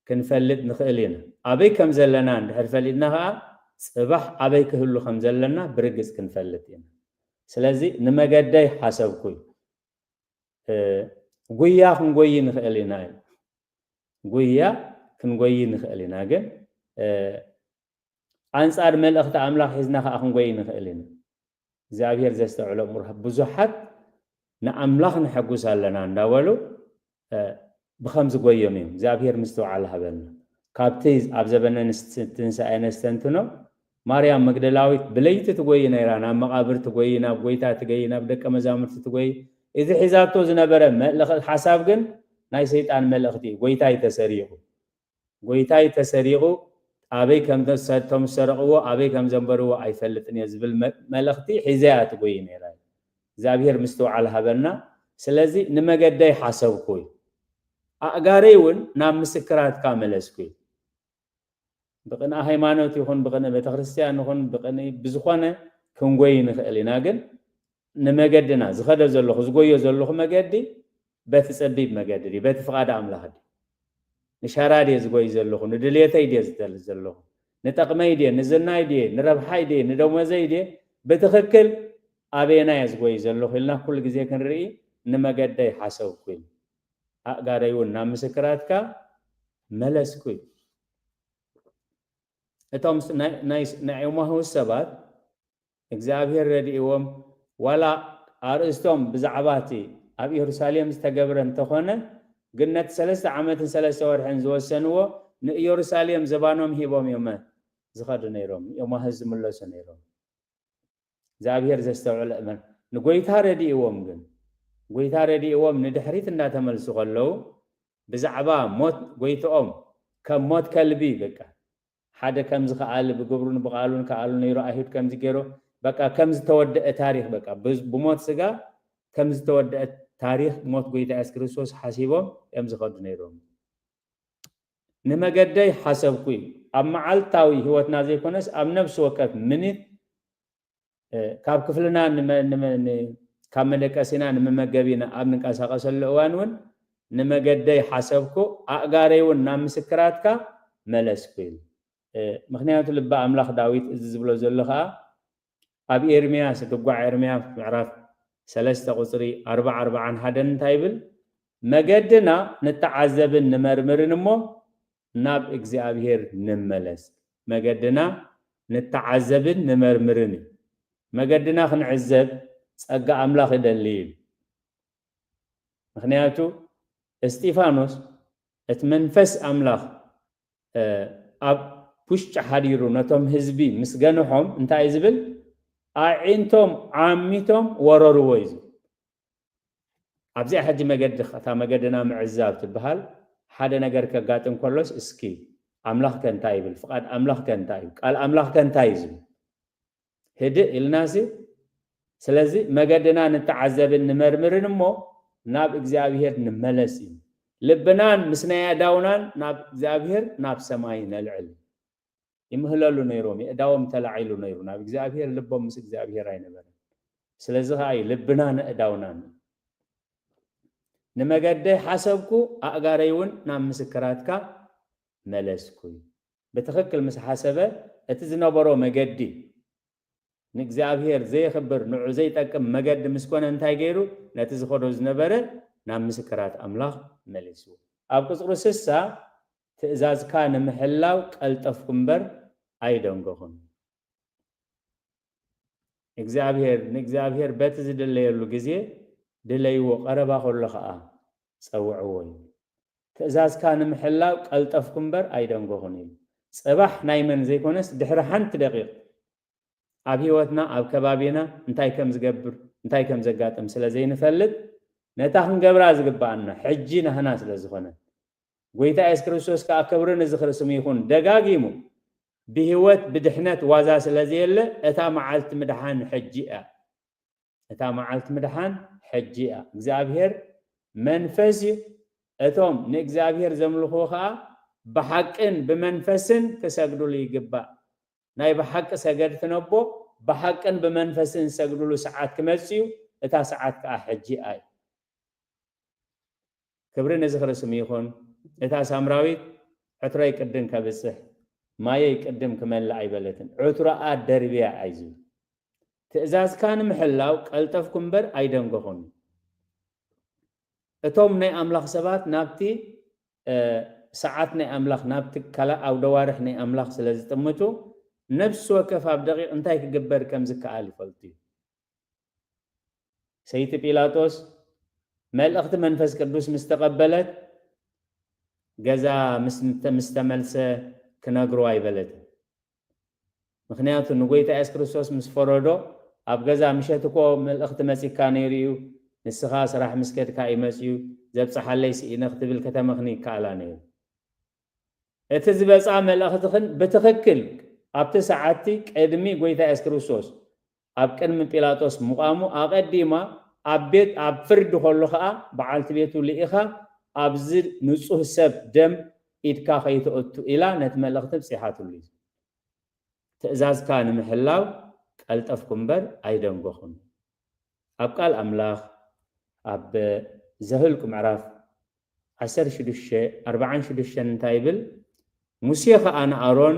ክንፈልጥ ንኽእል ኢና። ኣበይ ከም ዘለና እንድሕር ፈሊጥና ኸኣ፣ ጽባሕ ኣበይ ክህሉ ከም ዘለና ብርግጽ ክንፈልጥ ኢና። ስለዚ "ንመገደይ ሓሰብኩ" እዩ። እ፣ ጉያ ክንጎዪ ንኽእል ኢና እዩ። ጉያ ክንጎዪ ንኽእል ኢና፣ ግን፣ እ፣ ኣንጻር መልእኽቲ ኣምላኽ ሒዝና ኸኣ ክንጎዪ ንኽእል ኢና። እግዚኣብሄር ዘስተውዕሎ እምሩ፣ ብዙሓት "ንኣምላኽ ነሐጉስ ኣለና" እንዳበሉ፣ እ፣ ብኸምዚ ጎዮም እዮም። እግዚኣብሄር ምስትውዓል ሃበና። ካብቲ ኣብ ዘበነ ንስ-፣ ትንሳኤ ነስተንትኖ፣ ማርያም መግደላዊት ብለይቲ ትጎዪ ነይራ፣ ናብ መቓብር ትጎዪ፣ ናብ ጎይታ ትጎዪ፣ ናብ ደቀ መዛሙርቲ ትጎዪ። እዚ ሒዛቶ ዝነበረ መልእኽ-፣ ሓሳብ ግን ናይ ሰይጣን መልእኽቲ እዩ። ጎይታይ ተሰሪቑ፣ ጎይታይ ተሰሪቑ፣ ኣበይ ከም ተሰ-፣ እቶም ዝሰረቕዎ፣ ኣበይ ከም ዘንበርዎ ኣይፈልጥን እየ ዝብል መ-፣ መልእኽቲ ሒዘያ ትጎዪ ነይራ። እግዚኣብሄር ምስትውዓል ሃበና። ስለዚ "ንመገደይ ሓሰብኩ" እዩ። "ኣእጋረይ እውን ናብ ምስክራትካ መለስኩ" እዩ። ብቕንኢ ሃይማኖት ይኹን፣ ብቕንኢ ቤተክርስትያን ይኹን፣ ብቕንኢ ብዝኾነ ክንጎይ ንኽእል ኢና፣ ግን ንመገድና ዝኸዶ ዘለኹ፣ ዝጎዮ ዘለኹ መገዲ በቲ ጸቢብ መገዲ ድዩ? በቲ ፍቓድ ኣምላኽ ድዩ? ንሻራ ድየ ዝጎይ ዘለኹ? ንድልየተይ ድየ ዝደሊ ዘለኹ? ንጠቕመይ ድየ? ንዝናይ ድየ? ንረብሓይ ድየ? ንደሞዘይ ድየ? ብትኽክል ኣበየናይ እየ ዝጎይ ዘለኹ? ኢልና ኩሉ ግዜ ክንርኢ፣ "ንመገደይ ሓሰብኩ" ኢሉ። "ኣእጋረይ እውን ናብ ምስክራትካ መለስኩ" ኢሉ። እቶም ስ-፣ ናይ፣ ናይ፣ ናይ ኤማሁስ ሰባት እግዚኣብሄር ረድእዎም፣ ዋላ ኣርእስቶም ብዛዕባ እቲ ኣብ ኢየሩሳሌም ዝተገብረ እንተኾነ፣ ግን ነቲ ሰለስተ ዓመትን ሰለስተ ወርሕን ዝወሰንዎ ንኢየሩሳሌም ዝባኖም ሂቦም እዮም ዝኸዱ ነይሮም፣ ንኤማሁስ ዝምለሱ ነይሮም። እግዚኣብሄር ዘስተውዕል እመን። ንጎይታ ረድእዎም ግን፣ ጎይታ ረድእዎም ንድሕሪት እንዳተመልሱ ከለዉ፣ ብዛዕባ ሞት ጎይትኦም ከም ሞት ከልቢ፣ በቃ፣ ሓደ ከም ዝኸኣል ብግብሩን ብቓሉን ከኣሉ ነይሩ፣ ኣይሁድ ከምዚ ገይሩ፣ በቃ፣ ከም ዝተወደአ ታሪኽ፣ በቃ፣ ብ-፣ ብሞት ስጋ ከም ዝተወደአ ታሪኽ ሞት ጎይታ የሱስ ክርስቶስ ሓሲቦም እዮም ዝኸዱ ነይሮም። "ንመገደይ ሓሰብኩ" እዩ። ኣብ መዓልታዊ ህይወትና ዘይኮነስ፣ ኣብ ነፍሲ ወከፍ ምኒት፣ እ፣ ካብ ክፍልና ንመ-፣ ንመ-፣ ን-፣ ካብ መደቀሲና ንመመገቢና ኣብ ንንቀሳቐሰሉ እዋን እውን፣ "ንመገደይ ሓሰብኩ፣ ኣእጋረይ እውን ናብ ምስክራትካ መለስኩ" ኢሉ። እ፣ ምኽንያቱ ልበ ኣምላኽ ዳዊት እዚ ዝብሎ ዘሎ ኸኣ፣ ኣብ ኤርምያስ፣ ድጓዕ ኤርምያስ ምዕራፍ ሰለስተ ቁጽሪ ኣርብዓ፣ ኣርብዓን ሓደን እንታይ ይብል? "መገድና ንተዓዘብን ንመርምርን እሞ ናብ እግዚኣብሄር ንመለስ።" መገድና ንተዓዘብን ንመርምርን እዩ። መገድና ክንዕዘብ ጸጋ ኣምላኽ ይደሊ እዩ። ምኽንያቱ፣ እስጢፋኖስ እቲ መንፈስ ኣምላኽ፣ እ፣ ኣብ ውሽጢ ሓዲሩ ነቶም ህዝቢ ምስ ገንሖም እንታይ እዩ ዝብል? "ኣዒንቶም ዓሚቶም ወረርዎ" እዩ ዝብል። ኣብዚኣ ሕጂ መገዲ፣ እታ መገድና ምዕዛብ ትበሃል፣ ሓደ ነገር ከጋጥም ከሎስ፣ እስኪ ኣምላኽ ከ እንታይ ይብል? ፍቓድ ኣምላኽ ከ እንታይ እዩ? ቃል ኣምላኽ ከ እንታይ እዩ ዝብል? ህድእ ኢልናሲ፣ ስለዚ መገድና ንተዓዘብን ንመርምርን እሞ ናብ እግዚኣብሄር ንመለስ እዩ። ልብናን ምስ ናይ ኣእዳውናን ናብ እግዚኣብሔር ናብ ሰማይ ነልዕል። ይምህለሉ ነይሮም፣ የእዳዎም ተላዒሉ ነይሩ፣ ናብ እግዚኣብሔር ልቦም ምስ እግዚኣብሔር ኣይነበረን። ስለዚ ከዓ እዩ ልብናን ኣእዳውናን። ንመገደይ ሓሰብኩ፣ ኣእጋረይ እውን ናብ ምስክራትካ መለስኩ። ብትኽክል ምስ ሓሰበ፣ እቲ ዝነበሮ መገዲ ንእግዚኣብሔር ዘየኽብር፣ ንዑ ዘይጠቅም መገዲ ምስ ኮነ፣ እንታይ ገይሩ? ነቲ ዝኸዶ ዝነበረ ናብ ምስክራት ኣምላኽ መሊሱ። ኣብ ቁጽሪ ስሳ፣ ትእዛዝካ ንምሕላው ቀልጠፍኩ እምበር ኣይደንጎኹን። እግዚኣብሔር፣ ንእግዚኣብሔር በቲ ዝድለየሉ ግዜ ድለይዎ፣ ቀረባ ከሎ ኸኣ ጸውዕዎ እዩ። ትእዛዝካ ንምሕላው ቀልጠፍኩ እምበር ኣይደንጎኹን እዩ። ጽባሕ ናይ መን ዘይኮነስ ድሕሪ ሓንቲ ደቂቕ ኣብ ህይወትና፣ ኣብ ከባቢና እንታይ ከም ዝገብር፣ እንታይ ከም ዘጋጥም ስለ ዘይንፈልጥ፣ ነታ ክንገብራ ዝግብኣና ሕጂ ናህና ስለ ዝኾነ፣ ጎይታ የሱስ ክርስቶስ ከኣ ክብሪ ንዝኽሪ ስሙ ይኹን፣ ደጋጊሙ ብህይወት ብድሕነት ዋዛ ስለ ዘየለ፣ እታ መዓልቲ ምድሓን ሕጂ እያ። እታ መዓልቲ ምድሓን ሕጂ እያ። እግዚኣብሔር መንፈስ እዩ። እቶም ንእግዚኣብሔር ዘምልኽዎ ኸኣ ብሓቅን ብመንፈስን ክሰግዱሉ ይግባእ። ናይ ብሓቂ ሰገድቲ ነቦ ብሓቅን ብመንፈስን ዝሰግዱሉ ሰዓት ክመጽእ እዩ። እታ ሰዓት ከኣ ሕጂ እያ። ክብሪ ንዝኽሪ ስሙ ይኹን። እታ ሳምራዊት፣ ዕትሮይ ቅድም ከብጽሕ፣ ማየይ ቅድም ክመልእ ኣይበለትን። ዕትሮኣ ደርብያ ኣይዝብል። ትእዛዝካ ንምሕላው ቀልጠፍኩ እምበር ኣይደንጎኹን። እቶም ናይ ኣምላኽ ሰባት ናብቲ፣ እ፣ ሰዓት ናይ ኣምላኽ፣ ናብቲ ካልእ ኣውደ ዋርሕ ናይ ኣምላኽ ስለ ዝጥምቱ፣ ነፍሲ ወከፍ ኣብ ደቂቕ እንታይ ክግበር ከም ዝከኣል ይፈልጡ እዩ። ሰይቲ ጲላጦስ መልእኽቲ መንፈስ ቅዱስ ምስ ተቐበለት፣ ገዛ ምስ፣ ምስ ተመልሰ ክነግሮ ኣይበለትን። ምኽንያቱ ንጎይታ የሱስ ክርስቶስ ምስ ፈረዶ፣ ኣብ ገዛ ምሸት እኮ መልእኽቲ መጺካ ነይሩ እዩ፣ ንስኻ ስራሕ ምስ ከድካ እዩ መጺኡ፣ ዘብጽሓለይ ስኢነ ክትብል ከተመኽኒ ይከኣላ ነይሩ። እቲ ዝበጽኣ መልእኽቲ ግን ብትኽክል ኣብቲ ሰዓትቲ ቅድሚ ጎይታ የሱስ ክርስቶስ ኣብ ቅድሚ ጲላጦስ ምቋሙ ኣቐዲማ ኣብ ቤት፣ ኣብ ፍርዲ ከሎ ኸኣ በዓልቲ ቤቱ ልኢኻ፣ "ኣብዚ ንጹህ ሰብ ደም ኢድካ ከይተእቱ" ኢላ ነቲ መልእኽቲ ኣብጺሓትሉ እዩ። ትእዛዝካ ንምሕላው ቀልጠፍኩ እምበር ኣይደንጎኹን። ኣብ ቃል ኣምላኽ ኣብ ዘኍልቁ ምዕራፍ ዓሰርተ ሽዱሽተ ኣርባዓን ሽዱሽተን እንታይ ይብል? "ሙሴ ኸኣ ንኣሮን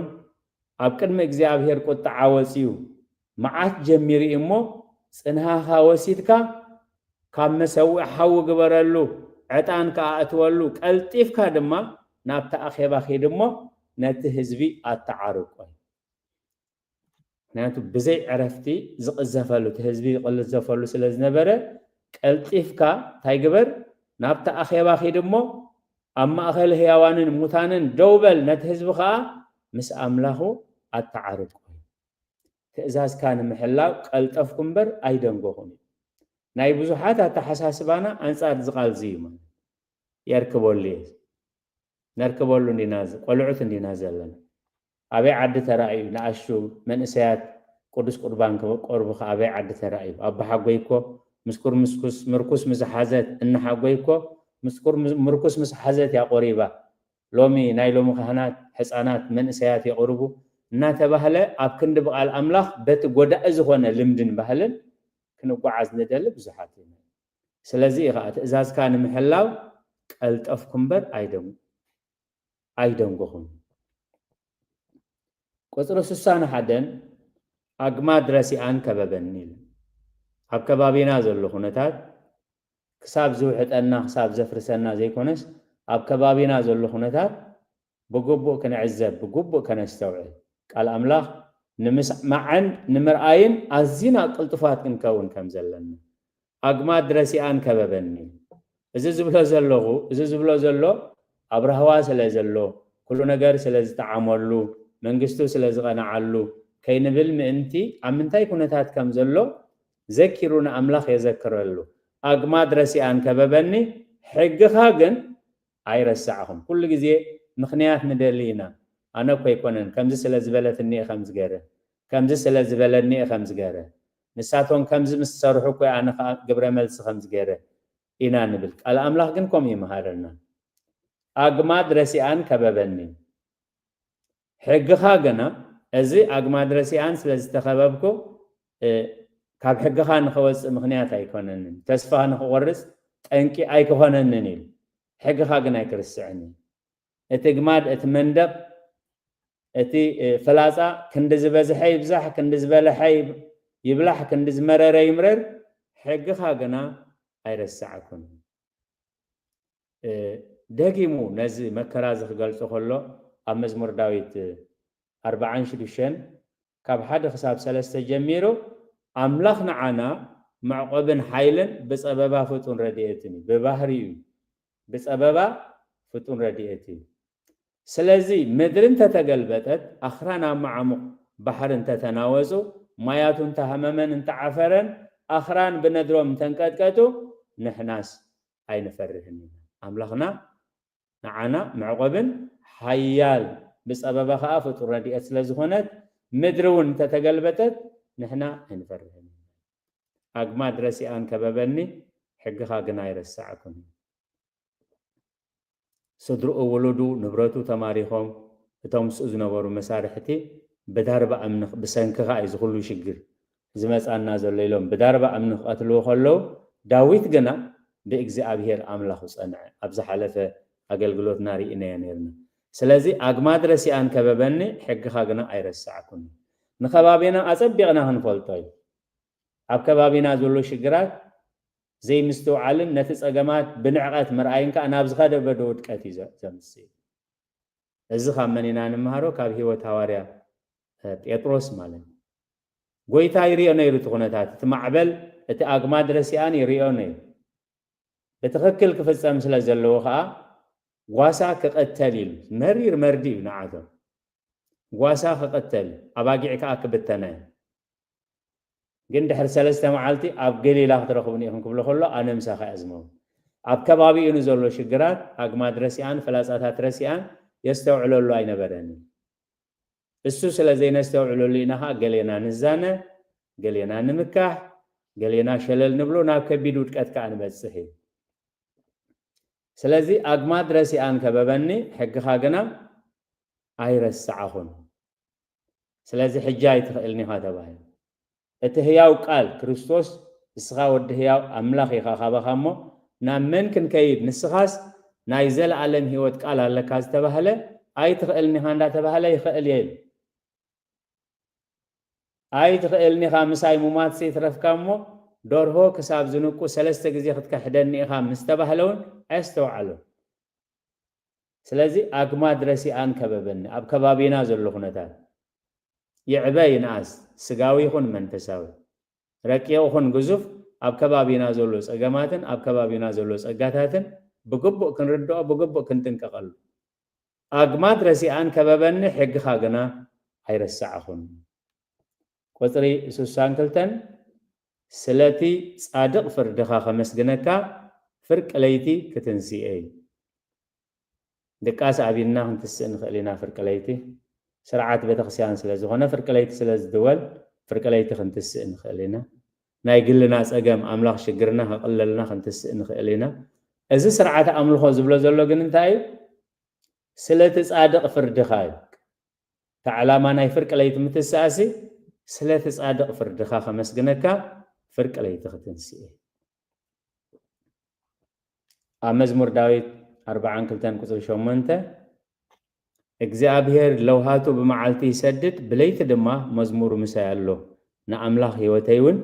ኣብ ቅድሚ እግዚኣብሔር ቁጥዓ ወጺኡ፣ መዓት ጀሚሩ እዩ እሞ፣ ጽንሃኻ ወሲድካ ካብ መሰውኢ ሓዊ ግበረሉ፣ ዕጣን ከኣ እትወሉ፣ ቀልጢፍካ ድማ ናብቲ ኣኼባ ኺድ እሞ፣ ነቲ ህዝቢ ኣተዓርቆ" እዩ። ምኽንያቱ ብዘይ ዕረፍቲ ዝቕዘፈሉ፣ እቲ ህዝቢ ይቕዘፈሉ ስለ ዝነበረ፣ ቀልጢፍካ እንታይ ግበር? ናብቲ ኣኼባ ኺድ እሞ፣ ኣብ ማእከል ህያዋንን ሙታንን ደው በል፣ ነቲ ህዝቢ ኸኣ ምስ ኣምላኹ ኣተዓርቆ። ትእዛዝካ ንምሕላው ቀልጠፍኩ እምበር ኣይደንጎኹን እዩ። ናይ ብዙሓት ኣተሓሳስባና ኣንጻር እዚ ቃል እዚ እዩ ማለት። የርክበሉ እየ። ነርክበሉ እንዲና ዘ-፣ ቆልዑት እንዲና ዘለና። ኣበይ ዓዲ ተራእዩ? ንኣሽቱ መንእሰያት ቅዱስ ቁርባን ክቆርቡ ከ ኣበይ ዓዲ ተራእዩ? ኣቦሓጎይ እኮ ምስ ኩርምስኩስ ምርኩስ ምስ ሓዘት፣ እናሓጎይ እኮ ምስ ኩርምስ-፣ ምርኩስ ምስ ሓዘት እያ ቆሪባ። ሎሚ ናይ ሎሚ ካህናት፣ ሕፃናት፣ መንእሰያት የቕርቡ። እናተባህለ ኣብ ክንዲ ብቓል ኣምላኽ በቲ ጎዳኢ ዝኾነ ልምድን ባህልን ክንጓዓዝ ንደሊ ብዙሓት ኢና። ስለዚ እዩ ኸዓ ትእዛዝካ ንምሕላው ቀልጠፍኩ እምበር ኣይደን-፣ ኣይደንጎኹን። ቁጽሪ ስሳን ሓደን ኣግማድ ረሲኣን ከበበኒ ኢሉ። ኣብ ከባቢና ዘሎ ኩነታት ክሳብ ዝውሕጠና፣ ክሳብ ዘፍርሰና ዘይኮነስ፣ ኣብ ከባቢና ዘሎ ኩነታት ብግቡእ ክንዕዘብ፣ ብግቡእ ከነስተውዕል። ቃል ኣምላኽ ንምስማዕን ንምርኣይን ኣዚና ቅልጡፋት ክንከውን ከም ዘለና። ኣግማድ ረሲኣን ከበበኒ። እዚ ዝብሎ ዘለኹ፣ እዚ ዝብሎ ዘሎ ኣብ ራህዋ ስለ ዘሎ፣ ኩሉ ነገር ስለ ዝጠዓመሉ፣ መንግስቱ ስለ ዝቐንዓሉ ከይንብል ምእንቲ፣ ኣብ ምንታይ ኩነታት ከም ዘሎ ዘኪሩ ንኣምላኽ የዘክረሉ። ኣግማድ ረሲኣን ከበበኒ፣ ሕግኻ ግን ኣይረሳዕኹን። ኩሉ ግዜ ምኽንያት ንደሊ ኢና። ኣነ እኮ ኣይኮነን፣ ከምዚ ስለ ዝበለትኒ እየ ከምዚ ገይረ፣ ከምዚ ስለ ዝበለኒ እየ ከምዚ ገይረ፣ ንሳቶም ከምዚ ምስ ዝሰርሑ እኮ እየ ኣነ ኸኣ ግብረ መልሲ ከምዚ ገይረ ኢና ንብል። ቃል ኣምላኽ ግን ከምኡ ይመሃረና። ኣግማድ ረሲኣን ከበበኒ። ሕግኻ ግና፣ እዚ ኣግማድ ረሲኣን ስለ ዝተኸበብኩ፣ እ፣ ካብ ሕግኻ ንኸወጽእ ምኽንያት ኣይኮነንን፣ ተስፋ ንኽቖርጽ ጠንቂ ኣይክኾነንን ኢሉ። ሕግኻ ግን ኣይክርስዕን እዩ። እቲ ግማድ፣ እቲ መንደቕ፣ እቲ፣ እ፣ ፍላጻ ክንዲ ዝበዝሐ ይብዛሕ፣ ክንዲ ዝበለሐ ይብ-፣ ይብላሕ፣ ክንዲ ዝመረረ ይምረር፣ ሕግኻ ግና ኣይረሳዕኩን። እ፣ ደጊሙ ነዚ መከራ እዚ ክገልጾ ከሎ፣ ኣብ መዝሙር ዳዊት ኣርብዓን ሽዱሽተን ካብ ሓደ ክሳብ ሰለስተ ጀሚሩ፣ ኣምላኽ ንዓና መዕቆብን ሓይልን ብጸበባ ፍጡን ረድኤትን እዩ። ብባህሪኡ እዩ። ብጸበባ ፍጡን ረድኤት እዩ። ስለዚ ምድሪ እንተተገልበጠት፣ ኣኽራን ኣብ መዓሙቕ ባሕሪ እንተተናወጹ፣ ማያቱ እንተሃመመን እንተዓፈረን፣ ኣኽራን ብነድሮም እንተንቀጥቀጡ፣ ንሕናስ ኣይንፈርህን ኢና። ኣምላኽና ንዓና መዕቆብን ሓያል ብጸበባ ኸኣ ፍጡር ረድኤት ስለ ዝኾነት፣ ምድሪ እውን እንተተገልበጠት ንሕና ኣይንፈርህን። ኣግማድ ረሲኣን ከበበኒ፣ ሕግኻ ግና ኣይረሳዕኩን። ስድርኡ፣ ውሉዱ፣ ንብረቱ ተማሪኾም፣ እቶም ምስኡ ዝነበሩ መሳርሕቲ ብዳርባ እምኒ፣ ብሰንክኻ እዩ እዚ ኩሉ ሽግር ዝመጻና ዘሎ ኢሎም ብዳርባ እምኒ ክቐትልዎ ከለዉ፣ ዳዊት ግና ብእግዚኣብሔር ኣምላኹ ጸንዐ። ኣብ ዝሓለፈ ኣገልግሎትና ርኢናዮ ነይርና። ስለዚ ኣግማድ ረሲኣን ከበበኒ፣ ሕግኻ ግና ኣይረሳዕኩን። ንከባቢና ኣጸቢቕና ክንፈልጦ እዩ። ኣብ ከባቢና ዘሎ ሽግራት ዘይምስትውዓልን ነቲ ጸገማት ብንዕቐት ምርኣይን ከኣ ናብ ዝኸደ በዶ ውድቀት እዩ ዘ-፣ ዘምጽእ። እዚ ካብ መን ኢና ንምሃሮ? ካብ ህይወት ሃዋርያ፣ እ፣ ጴጥሮስ ማለት እዩ። ጎይታ ይሪኦ ነይሩ እቲ ኩነታት፣ እቲ ማዕበል፣ እቲ ኣግማድ ረሲኣን ይሪኦ ነይሩ። ብትኽክል ክፍጸም ስለ ዘለዎ ከኣ ጓሳ ክቐተል ኢሉ፣ መሪር መርዲ እዩ ንዓቶም። ጓሳ ክቐተል፣ ኣባጊዕ ከኣ ክብተና እዩ። ግን ድሕሪ ሰለስተ መዓልቲ ኣብ ገሊላ ክትረኽቡኒ ኢኹም ክብሎ ከሎ፣ ኣነ ምሳኻ እየ ዝመውት። ኣብ ከባቢኡ ንዘሎ ሽግራት፣ ኣግማድ ረሲኣን፣ ፍላጻታት ረሲኣን የስተውዕለሉ ኣይነበረን። እሱ ስለ ዘይነስተውዕለሉ ኢና ኸዓ ገሌና ንዛነ፣ ገሌና ንምካሕ፣ ገሌና ሸለል ንብሎ፣ ናብ ከቢድ ውድቀት ከኣ ንበጽሕ እዩ። ስለዚ ኣግማድ ረሲኣን ከበበኒ፣ ሕግኻ ግና ኣይረሳዕኹን። ስለዚ ሕጂ ኣይትኽእልን ኢኻ ተባሂሉ። እቲ ህያው ቃል ክርስቶስ፣ ንስኻ ወዲ ህያው ኣምላኽ ኢኻ፣ ካባኻ እሞ ናብ መን ክንከይድ? ንስኻስ ናይ ዘለኣለም ህይወት ቃል ኣለካ ዝተባህለ፣ ኣይትኽእልን ኢኻ እንዳተባህለ ይኽእል እየ ኢሉ። ኣይትኽእልን ኢኻ ምሳይ ሙማትሲ ይትረፍካ እሞ፣ ደርሆ ክሳብ ዝንቁ ሰለስተ ግዜ ክትከሕደኒ ኢኻ ምስ ተባህለ እውን ኣየስተውዓሎን። ስለዚ ኣግማድ ረሲኣን ከበበኒ፣ ኣብ ከባቢና ዘሎ ኩነታት ይዕበ ይንኣስ፣ ስጋዊ ይኹን መንፈሳዊ፣ ረቂቕ ይኹን ግዙፍ፣ ኣብ ከባቢና ዘሎ ጸገማትን ኣብ ከባቢና ዘሎ ጸጋታትን ብግቡእ ክንርድኦ፣ ብግቡእ ክንጥንቀቐሉ። ኣግማድ ረሲኣን ከበበኒ፣ ሕግኻ ግና ኣይረሳዕኹን። ቁጽሪ ስሳን ክልተን፣ ስለቲ ጻድቕ ፍርድኻ ከመስግነካ፣ ፍርቂ ለይቲ ክትንስኤ እዩ። ድቃስ ኣብይና ክንትስእ ንኽእል ኢና ፍርቂ ለይቲ። ስርዓት ቤተክርስትያን ስለ ዝኾነ፣ ፍርቂ ለይቲ ስለ ዝድወል፣ ፍርቂ ለይቲ ክንትስእ ንኽእል ኢና። ናይ ግልና ጸገም ኣምላኽ ሽግርና ከቕለልና ክንትስእ ንኽእል ኢና። እዚ ስርዓት ኣምልኾ ዝብሎ ዘሎ ግን እንታይ እዩ? ስለቲ ጻድቕ ፍርድኻ እዩ። እታ ዕላማ ናይ ፍርቂ ለይቲ ምትስኣሲ፣ ስለቲ ጻድቕ ፍርድኻ ከመስግነካ፣ ፍርቂ ለይቲ ክትንስእ እዩ። ኣብ መዝሙር ዳዊት ኣርብዓን ክልተን ቁጽሪ ሸሞንተ፣ እግዚኣብሔር ለውሃቱ ብመዓልቲ ይሰድድ፣ ብለይቲ ድማ መዝሙሩ ምሳይ ኣሎ፣ ንኣምላኽ ህይወተይ እውን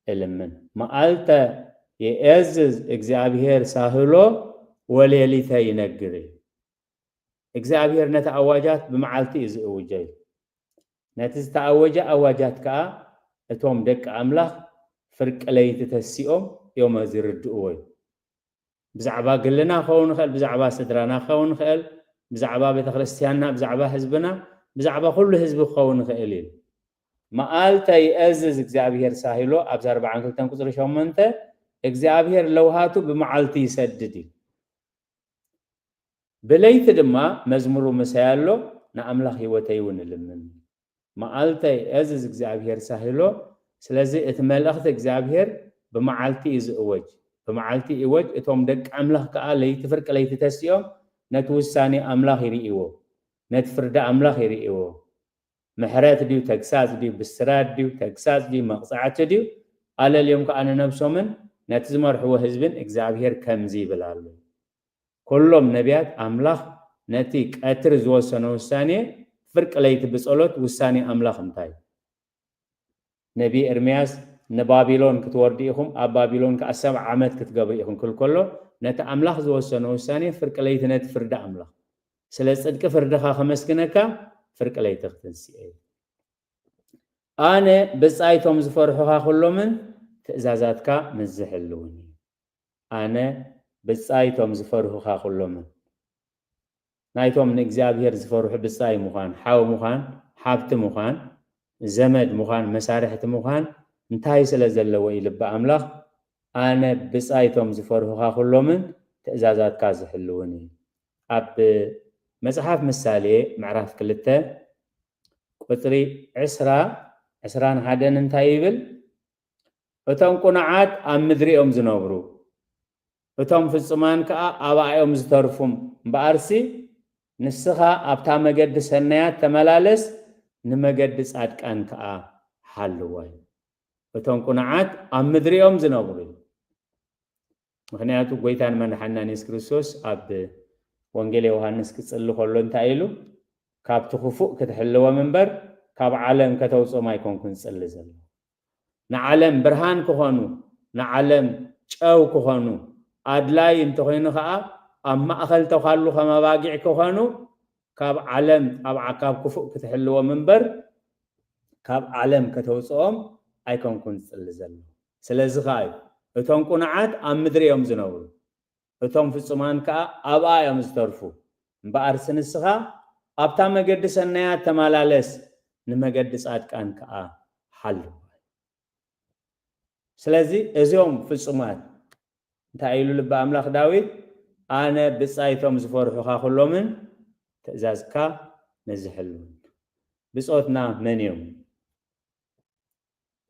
እልምን። መዓልተ የእዝዝ እግዚኣብሔር ሳህሎ፣ ወሌሊተ ይነግር እዩ። እግዚኣብሔር ነቲ ኣዋጃት ብመዓልቲ እዩ ዝእውጀ እዩ። ነቲ ዝተኣወጀ ኣዋጃት ከኣ እቶም ደቂ ኣምላኽ ፍርቂ ለይቲ ተሲኦም እዮም ዝርድእዎ እዩ። ብዛዕባ ግልና ክኸውን ይኽእል፣ ብዛዕባ ስድራና ክኸውን ይኽእል፣ ብዛዕባ ቤተ ክርስቲያንና፣ ብዛዕባ ህዝብና፣ ብዛዕባ ኩሉ ህዝቢ ክኸውን ይኽእል እዩ። መዓልተ ይእዝዝ እግዚኣብሔር ሳሂሎ፣ ኣብዚ ኣርብዓን ክልተን ቁጽሪ ሸሞንተ፣ እግዚኣብሔር ለውሃቱ ብመዓልቲ ይሰድድ እዩ። ብለይቲ ድማ መዝሙሩ ምሳይ ኣሎ፣ ንኣምላኽ ህይወተይ እውን እልምን። መዓልተይ እዝዝ እግዚኣብሔር ሳሂሎ። ስለዚ እቲ መልእኽቲ እግዚኣብሔር ብመዓልቲ እዩ ዝእወጅ። ብመዓልቲ ይእወጅ፣ እቶም ደቂ ኣምላኽ ከኣ ለይቲ ፍርቂ ለይቲ ተሲኦም ነቲ ውሳኔ ኣምላኽ ይርእይዎ፣ ነቲ ፍርዲ ኣምላኽ ይርእይዎ። ምሕረት ድዩ፣ ተግሳጽ ድዩ፣ ብስራት ድዩ፣ ተግሳጽ ድዩ፣ መቕጻዕቲ ድዩ፣ ኣለልዮም ከኣ ንነብሶምን ነቲ ዝመርሕዎ ህዝብን እግዚኣብሔር ከምዚ ይብል ኣሎ። ኩሎም ነቢያት ኣምላኽ ነቲ ቀትሪ ዝወሰኖ ውሳኔ ፍርቂ ለይቲ ብጸሎት ውሳኔ ኣምላኽ እንታይ እዩ? ነቢ ኤርምያስ ንባቢሎን ክትወርዱ ኢኹም፣ ኣብ ባቢሎን ከኣ ሰብዓ ዓመት ክትገብሩ ኢኹም ክብል ከሎ ነቲ ኣምላኽ ዝወሰኖ ውሳኔ ፍርቂ ለይቲ ነቲ ፍርዲ ኣምላኽ ስለ ጽድቂ ፍርድኻ ከመስግነካ ፍርቂ ለይቲ ክትንስኤ እዩ። ኣነ ብጻይቶም ዝፈርሑኻ ኩሎምን ትእዛዛትካ ምስ ዝሕልውኒ። ኣነ ብጻይቶም ዝፈርሑኻ ኩሎምን ናይቶም ንእግዚኣብሔር ዝፈርሑ ብጻይ ምዃን፣ ሓው ምዃን፣ ሓብቲ ምዃን፣ ዘመድ ምዃን፣ መሳርሕቲ ምዃን እንታይ ስለ ዘለዎ እዩ ልቢ ኣምላኽ ኣነ ብጻይቶም ዝፈርሑኻ ኩሎምን ትእዛዛትካ ዝሕልውኒ። ኣብ መጽሓፍ ምሳሌ ምዕራፍ ክልተ ቁጽሪ ዕስራ ዕስራን ሓደን እንታይ ይብል? እቶም ቁኑዓት ኣብ ምድሪ እዮም ዝነብሩ፣ እቶም ፍጹማን ከኣ ኣብኣ እዮም ዝተርፉ። እምበኣርሲ ንስኻ ኣብታ መገዲ ሰናያት ተመላለስ፣ ንመገዲ ጻድቃን ከኣ ሓልዋ። እቶም ቁኑዓት ኣብ ምድሪ እዮም ዝነብሩ። ምኽንያቱ ጎይታን መድሓናን የሱስ ክርስቶስ ኣብ ወንጌል ዮሃንስ ክጽሊ ከሎ እንታይ ኢሉ? ካብቲ ክፉእ ክትሕልዎም እምበር ካብ ዓለም ከተውጽኦም ኣይኮንኩን ዝጽሊ ዘሎ። ንዓለም ብርሃን ክኾኑ፣ ንዓለም ጨው ክኾኑ፣ ኣድላይ እንተኾይኑ ኸኣ ኣብ ማእኸል ተዃሉ ከም ኣባጊዕ ክኾኑ ካብ ዓለም ኣብ ዓካብ ክፉእ ክትሕልዎም እምበር ካብ ዓለም ከተውፅኦም ኣይኮንኩን ዝፅሊ ዘሎ። ስለዚ ኸኣ እዩ እቶም ቁኑዓት ኣብ ምድሪ እዮም ዝነብሩ፣ እቶም ፍጹማን ከኣ ኣብኣ እዮም ዝተርፉ። እምበኣርሲ ንስኻ ኣብታ መገዲ ሰናያት ተመላለስ፣ ንመገዲ ጻድቃን ከኣ ሓልዋ። ስለዚ እዚኦም ፍጹማት እንታይ ኢሉ ልቢ ኣምላኽ ዳዊት? ኣነ ብጻይቶም ዝፈርሑኻ ኩሎምን ትእዛዝካ ንዝሕልውን። ብጾትና መን እዮም?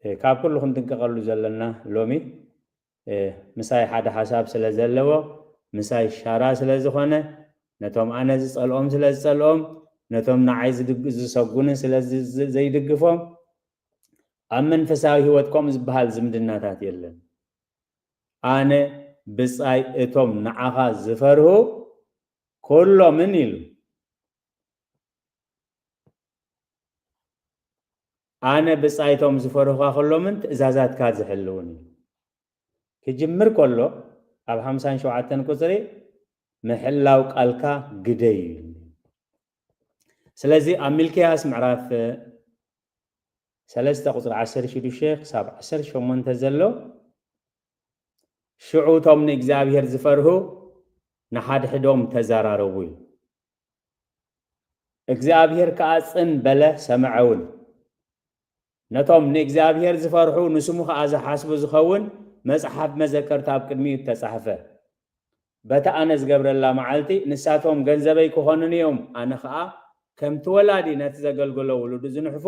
እ፣ ካብ ኩሉ ክንጥንቀቐሉ ዘለና ሎሚ፣ እ፣ ምሳይ ሓደ ሓሳብ ስለ ዘለዎ፣ ምሳይ ሻራ ስለ ዝኾነ፣ ነቶም ኣነ ዝጸልኦም ስለ ዝጸልኦም፣ ነቶም ንዓይ ዝድግ-፣ ዝሰጉኒ ስለ ዝ-፣ ዝ-፣ ዘይድግፎም፣ ኣብ መንፈሳዊ ህይወት ከምኡ ዝበሃል ዝምድናታት የለን። ኣነ ብጻይ እቶም ንዓኻ ዝፈርሁ ኩሎምን ኢሉ። ኣነ ብጻይቶም ዝፈርሁኻ ኩሎምን ትእዛዛትካ ዝሕልውን እዩ። ክጅምር ከሎ ኣብ ሓምሳን ሸውዓተን ቁጽሪ ምሕላው ቃልካ ግደይ እዩ። ስለዚ ኣብ ሚልክያስ ምዕራፍ ሰለስተ ቁጽሪ ዓሰርተ ሽዱሽተ ክሳብ ዓሰርተ ሸሞንተ ዘሎ ሽዑ እቶም ንእግዚኣብሔር ዝፈርሁ ንሓድሕዶም ተዘራረቡ እዩ። እግዚኣብሔር ከኣ ጽን በለ፣ ሰምዐ እውን። ነቶም ንእግዚኣብሔር ዝፈርሑ፣ ንስሙ ከኣ ዝሓስቡ ዝኸውን መጽሓፍ መዘከርታ ኣብ ቅድሚኡ ተጻሕፈ። በታ ኣነ ዝገብረላ መዓልቲ ንሳቶም ገንዘበይ ክኾኑኒ እዮም፣ ኣነ ኸኣ ከምቲ ወላዲ ነቲ ዘገልግሎ ውሉዱ ዝንሕፎ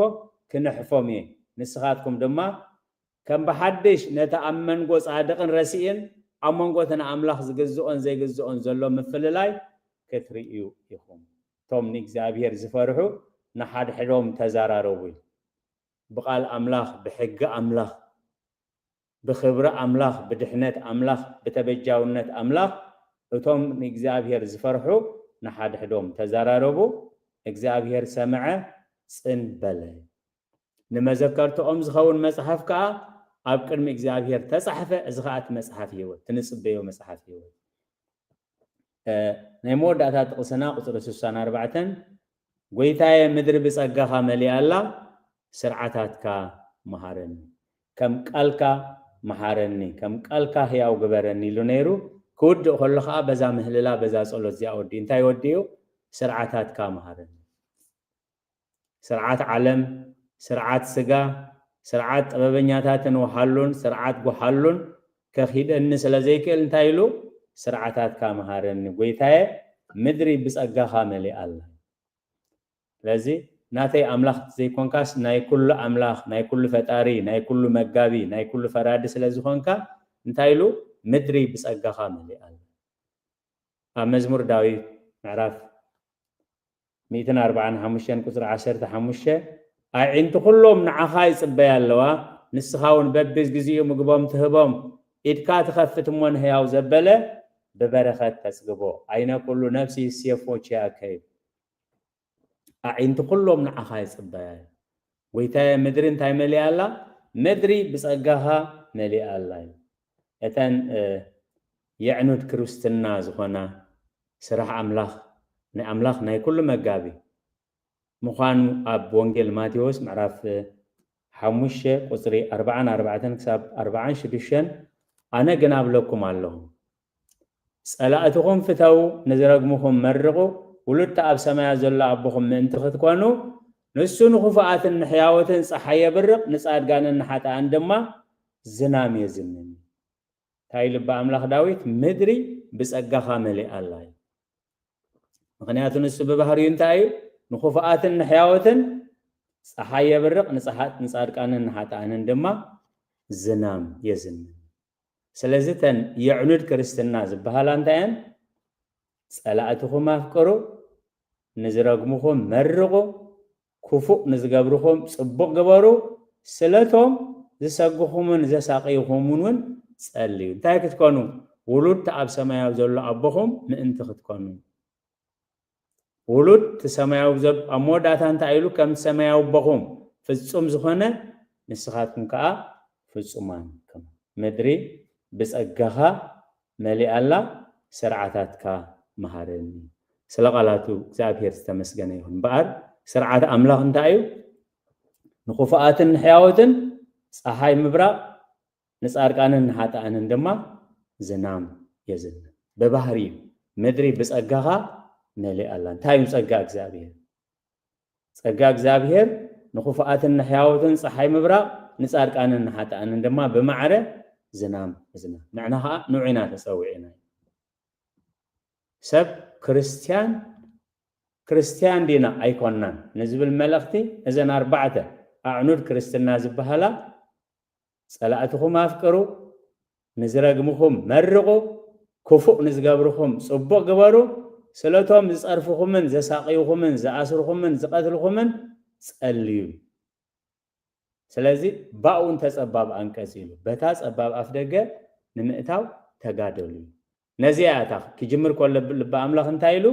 ክንሕፎም እየ። ንስኻትኩም ድማ ከም ብሓድሽ ነቲ ኣብ መንጎ ጻድቕን ረሲእን ኣብ መንጎ እቲ ንኣምላኽ ዝግዝኦን ዘይግዝኦን ዘሎ ምፍልላይ ክትርእዩ ኢኹም። እቶም ንእግዚኣብሔር ዝፈርሑ ንሓድሕዶም ተዛራረቡ እዩ። ብቓል ኣምላኽ፣ ብሕጊ ኣምላኽ፣ ብኽብሪ ኣምላኽ፣ ብድሕነት ኣምላኽ፣ ብተበጃውነት ኣምላኽ እቶም ንእግዚኣብሔር ዝፈርሑ ንሓድሕዶም ተዛራረቡ። እግዚኣብሔር ሰምዐ፣ ጽን በለ። ንመዘከርትኦም ዝኸውን መጽሓፍ ከኣ ኣብ ቅድሚ እግዚኣብሔር ተጻሕፈ። እዚ ኸኣ እቲ መጽሓፍ ህይወት፣ እቲ ንጽበዮ መጽሓፍ ህይወት። እ፣ ናይ መወዳእታ ጥቕስና ቁጽሪ ስሳን ኣርባዕተን፣ "ጐይታየ፣ ምድሪ ብጸጋኻ መሊኣ ኣላ፣ ስርዓታትካ መሃረኒ። ከም ቃልካ መሃረኒ፣ ከም ቃልካ ህያው ግበረኒ" ኢሉ ነይሩ። ክውድእ ከሎ ኸኣ በዛ ምህልላ፣ በዛ ጸሎት እዚኣ ወዲኡ። እንታይ ወዲኡ? "ስርዓታትካ መሃረኒ። ስርዓት ዓለም፣ ስርዓት ስጋ፣ ስርዓት ጥበበኛታትን ወሓሉን፣ ስርዓት ጓሓሉን ከኺደኒ ስለ ዘይክእል" እንታይ ኢሉ? "ስርዓታትካ መሃረኒ ጐይታየ፣ ምድሪ ብጸጋኻ መሊኣ ኣላ።" ስለዚ ናተይ ኣምላኽ ዘይኮንካስ ናይ ኩሉ ኣምላኽ፣ ናይ ኩሉ ፈጣሪ፣ ናይ ኩሉ መጋቢ፣ ናይ ኩሉ ፈራዲ ስለ ዝኾንካ እንታይ ኢሉ? "ምድሪ ብጸጋኻ መሊኣ ኣላ።" ኣብ መዝሙር ዳዊት ምዕራፍ ሚእትን ኣርባዓን ሓሙሽተን ቁፅሪ ዓሰርተ ሓሙሽተ፣ ኣዒንቲ ኩሎም ንዓኻ ይፅበያ ኣለዋ፣ ንስኻ እውን በብግዜኡ ምግቦም ትህቦም፣ ኢድካ ትኸፍት እሞ ንህያው ዘበለ ብበረኸት ተፅግቦ። ዓይነ ኩሉ ነፍሲ ይሴፎ ቺያከ እዩ። ኣዒንቲ ኩሎም ንዓኻ ይፅበያ እዩ። ጎይታየ፣ ምድሪ እንታይ መሊኣ ኣላ? ምድሪ ብፀጋኻ መሊኣ ኣላ እዩ። እተን የዕኑድ ክርስትና ዝኾና ስራሕ ኣምላኽ፣ ናይ ኣምላኽ ናይ ኩሉ መጋቢ ምዃኑ ኣብ ወንጌል ማቴዎስ ምዕራፍ ሓሙሽተ ቁፅሪ ኣርባዓን ኣርባዕተን ክሳብ ኣርባዓን ሽዱሽተን፣ ኣነ ግን ኣብለኩም ኣለኹ፣ ጸላእትኹም ፍተዉ፣ ንዝረግምኹም መርቑ፣ ውሉድቲ ኣብ ሰማያት ዘሎ ኣቦኹም ምእንቲ ክትኮኑ፣ ንሱ ንኽፉኣትን ንሕያወትን ጸሓይ የብርቕ፣ ንጻድቃንን ንሓጥኣን ድማ ዝናም የዝንን። እንታይ ኢሉ ኣምላኽ ዳዊት? ምድሪ ብጸጋኻ መሊኣ ኣላ እዩ። ምኽንያቱ ንሱ ብባህሪኡ እንታይ እዩ? ንኽፉኣትን ንሕያወትን ጸሓይ የብርቕ፣ ንጸሓት-፣ ንጻድቃንን ንሓጥኣንን ድማ ዝናም የዝንን። ስለዚ እተን የዕኑድ ክርስትና ዝበሃላ እንታይ እየን? ጸላእትኹም ኣፍቅሩ፣ ንዝረግምኹም መርቑ፣ ክፉእ ንዝገብርኹም ጽቡቕ ግበሩ፣ ስለቶም ዝሰግኹምን ዘሳቕይኹምን እውን ጸልዩ። እንታይ ክትኮኑ? ውሉድቲ ኣብ ሰማያዊ ዘሎ ኣቦኹም ምእንቲ ክትኮኑ። ውሉድ እቲ ሰማያዊ ዘብ-፣ ኣብ መወዳእታ እንታይ ኢሉ? ከም ሰማያዊ ኣቦኹም ፍጹም ዝኾነ ንስኻትኩም ከኣ ፍጹማን ኢኹም። ምድሪ ብጸጋኻ መሊኣ ኣላ፣ ስርዓታትካ መሃረኒ። ስለ ቃላቱ እግዚኣብሔር ዝተመስገነ ይኹን። እምበኣር ስርዓት ኣምላኽ እንታይ እዩ? ንኽፉኣትን ንሕያወትን ጸሓይ ምብራቕ፣ ንጻድቃንን ንሓጥኣንን ድማ ዝናም የዝንብ። ብባህሪ እዩ። ምድሪ ብጸጋኻ መሊኣ ኣላ። እንታይ እዩ ጸጋ እግዚኣብሔር? ጸጋ እግዚኣብሔር ንኽፉኣትን ንሕያወትን ጸሓይ ምብራቕ፣ ንጻድቃንን ንሓጥኣንን ድማ ብማዕረ ዝናም ምዝናም። ንሕና ኸኣ ንዑ ኢና ተጸዊዕና። ሰብ ክርስትያን፣ ክርስትያን ዲና ኣይኮናን ንዝብል መልእኽቲ፣ እዘን ኣርባዕተ ኣዕኑድ ክርስትና ዝበሃላ፣ ጸላእትኹም ኣፍቅሩ፣ ንዝረግምኹም መርቑ፣ ክፉእ ንዝገብርኹም ጽቡቕ ግበሩ፣ ስለቶም ዝጸርፍኹምን ዘሳቕይኹምን ዝኣስርኹምን ዝቐትልኹምን ጸልዩ። ስለዚ ባኡ እንተ ጸባብ ኣንቀጽ ኢሉ፣ በታ ጸባብ ኣፍ ደገ ንምእታው ተጋደሉ እዩ። ነዚኣ እያ እታ ክጅምር ከሎ ልቢ ኣምላኽ እንታይ ኢሉ?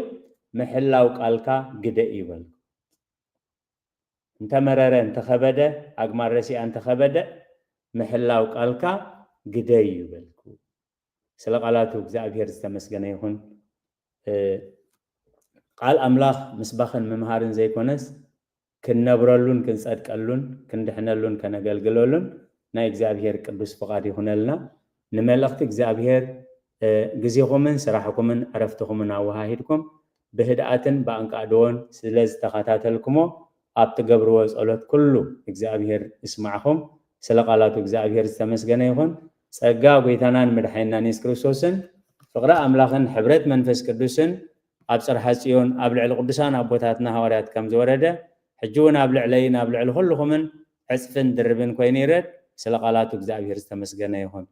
ምሕላው ቃልካ ግደይ ይበል። እንተ መረረ፣ እንተ ኸበደ፣ ኣግማል ረሲኣ እንተ ኸበደ፣ ምሕላው ቃልካ ግደይ ይበልኩ። ስለ ቃላቱ እግዚኣብሔር ዝተመስገነ ይኹን። እ፣ ቃል ኣምላኽ ምስባኽን ምምሃርን ዘይኮነስ፣ ክንነብረሉን ክንጸድቀሉን ክንድሕነሉን ከነገልግለሉን ናይ እግዚኣብሔር ቅዱስ ፍቓድ ይኹነልና። ንመልእኽቲ እግዚኣብሔር፣ እ፣ ግዜኹምን ስራሕኩምን ዕረፍትኹምን ኣወሃሂድኩም ብህድኣትን ብኣንቃዕድዎን ስለ ዝተኸታተልኩሞ፣ ኣብ ትገብርዎ ጸሎት ኩሉ እግዚኣብሔር ይስማዕኹም። ስለ ቃላቱ እግዚኣብሔር ዝተመስገነ ይኹን። ጸጋ ጐይታናን መድሓኒናን የሱስ ክርስቶስን ፍቕሪ ኣምላኽን ሕብረት መንፈስ ቅዱስን ኣብ ጽርሐ ጽዮን ኣብ ልዕሊ ቅዱሳን ኣቦታትና ሃዋርያት ከም ዝወረደ፣ ሕጂ እውን ኣብ ልዕለይን ኣብ ልዕሊ ኩልኹምን ዕጽፍን ድርብን ኮይኑ ይረድ። ስለ ቃላቱ እግዚኣብሔር ዝተመስገነ ይኹን።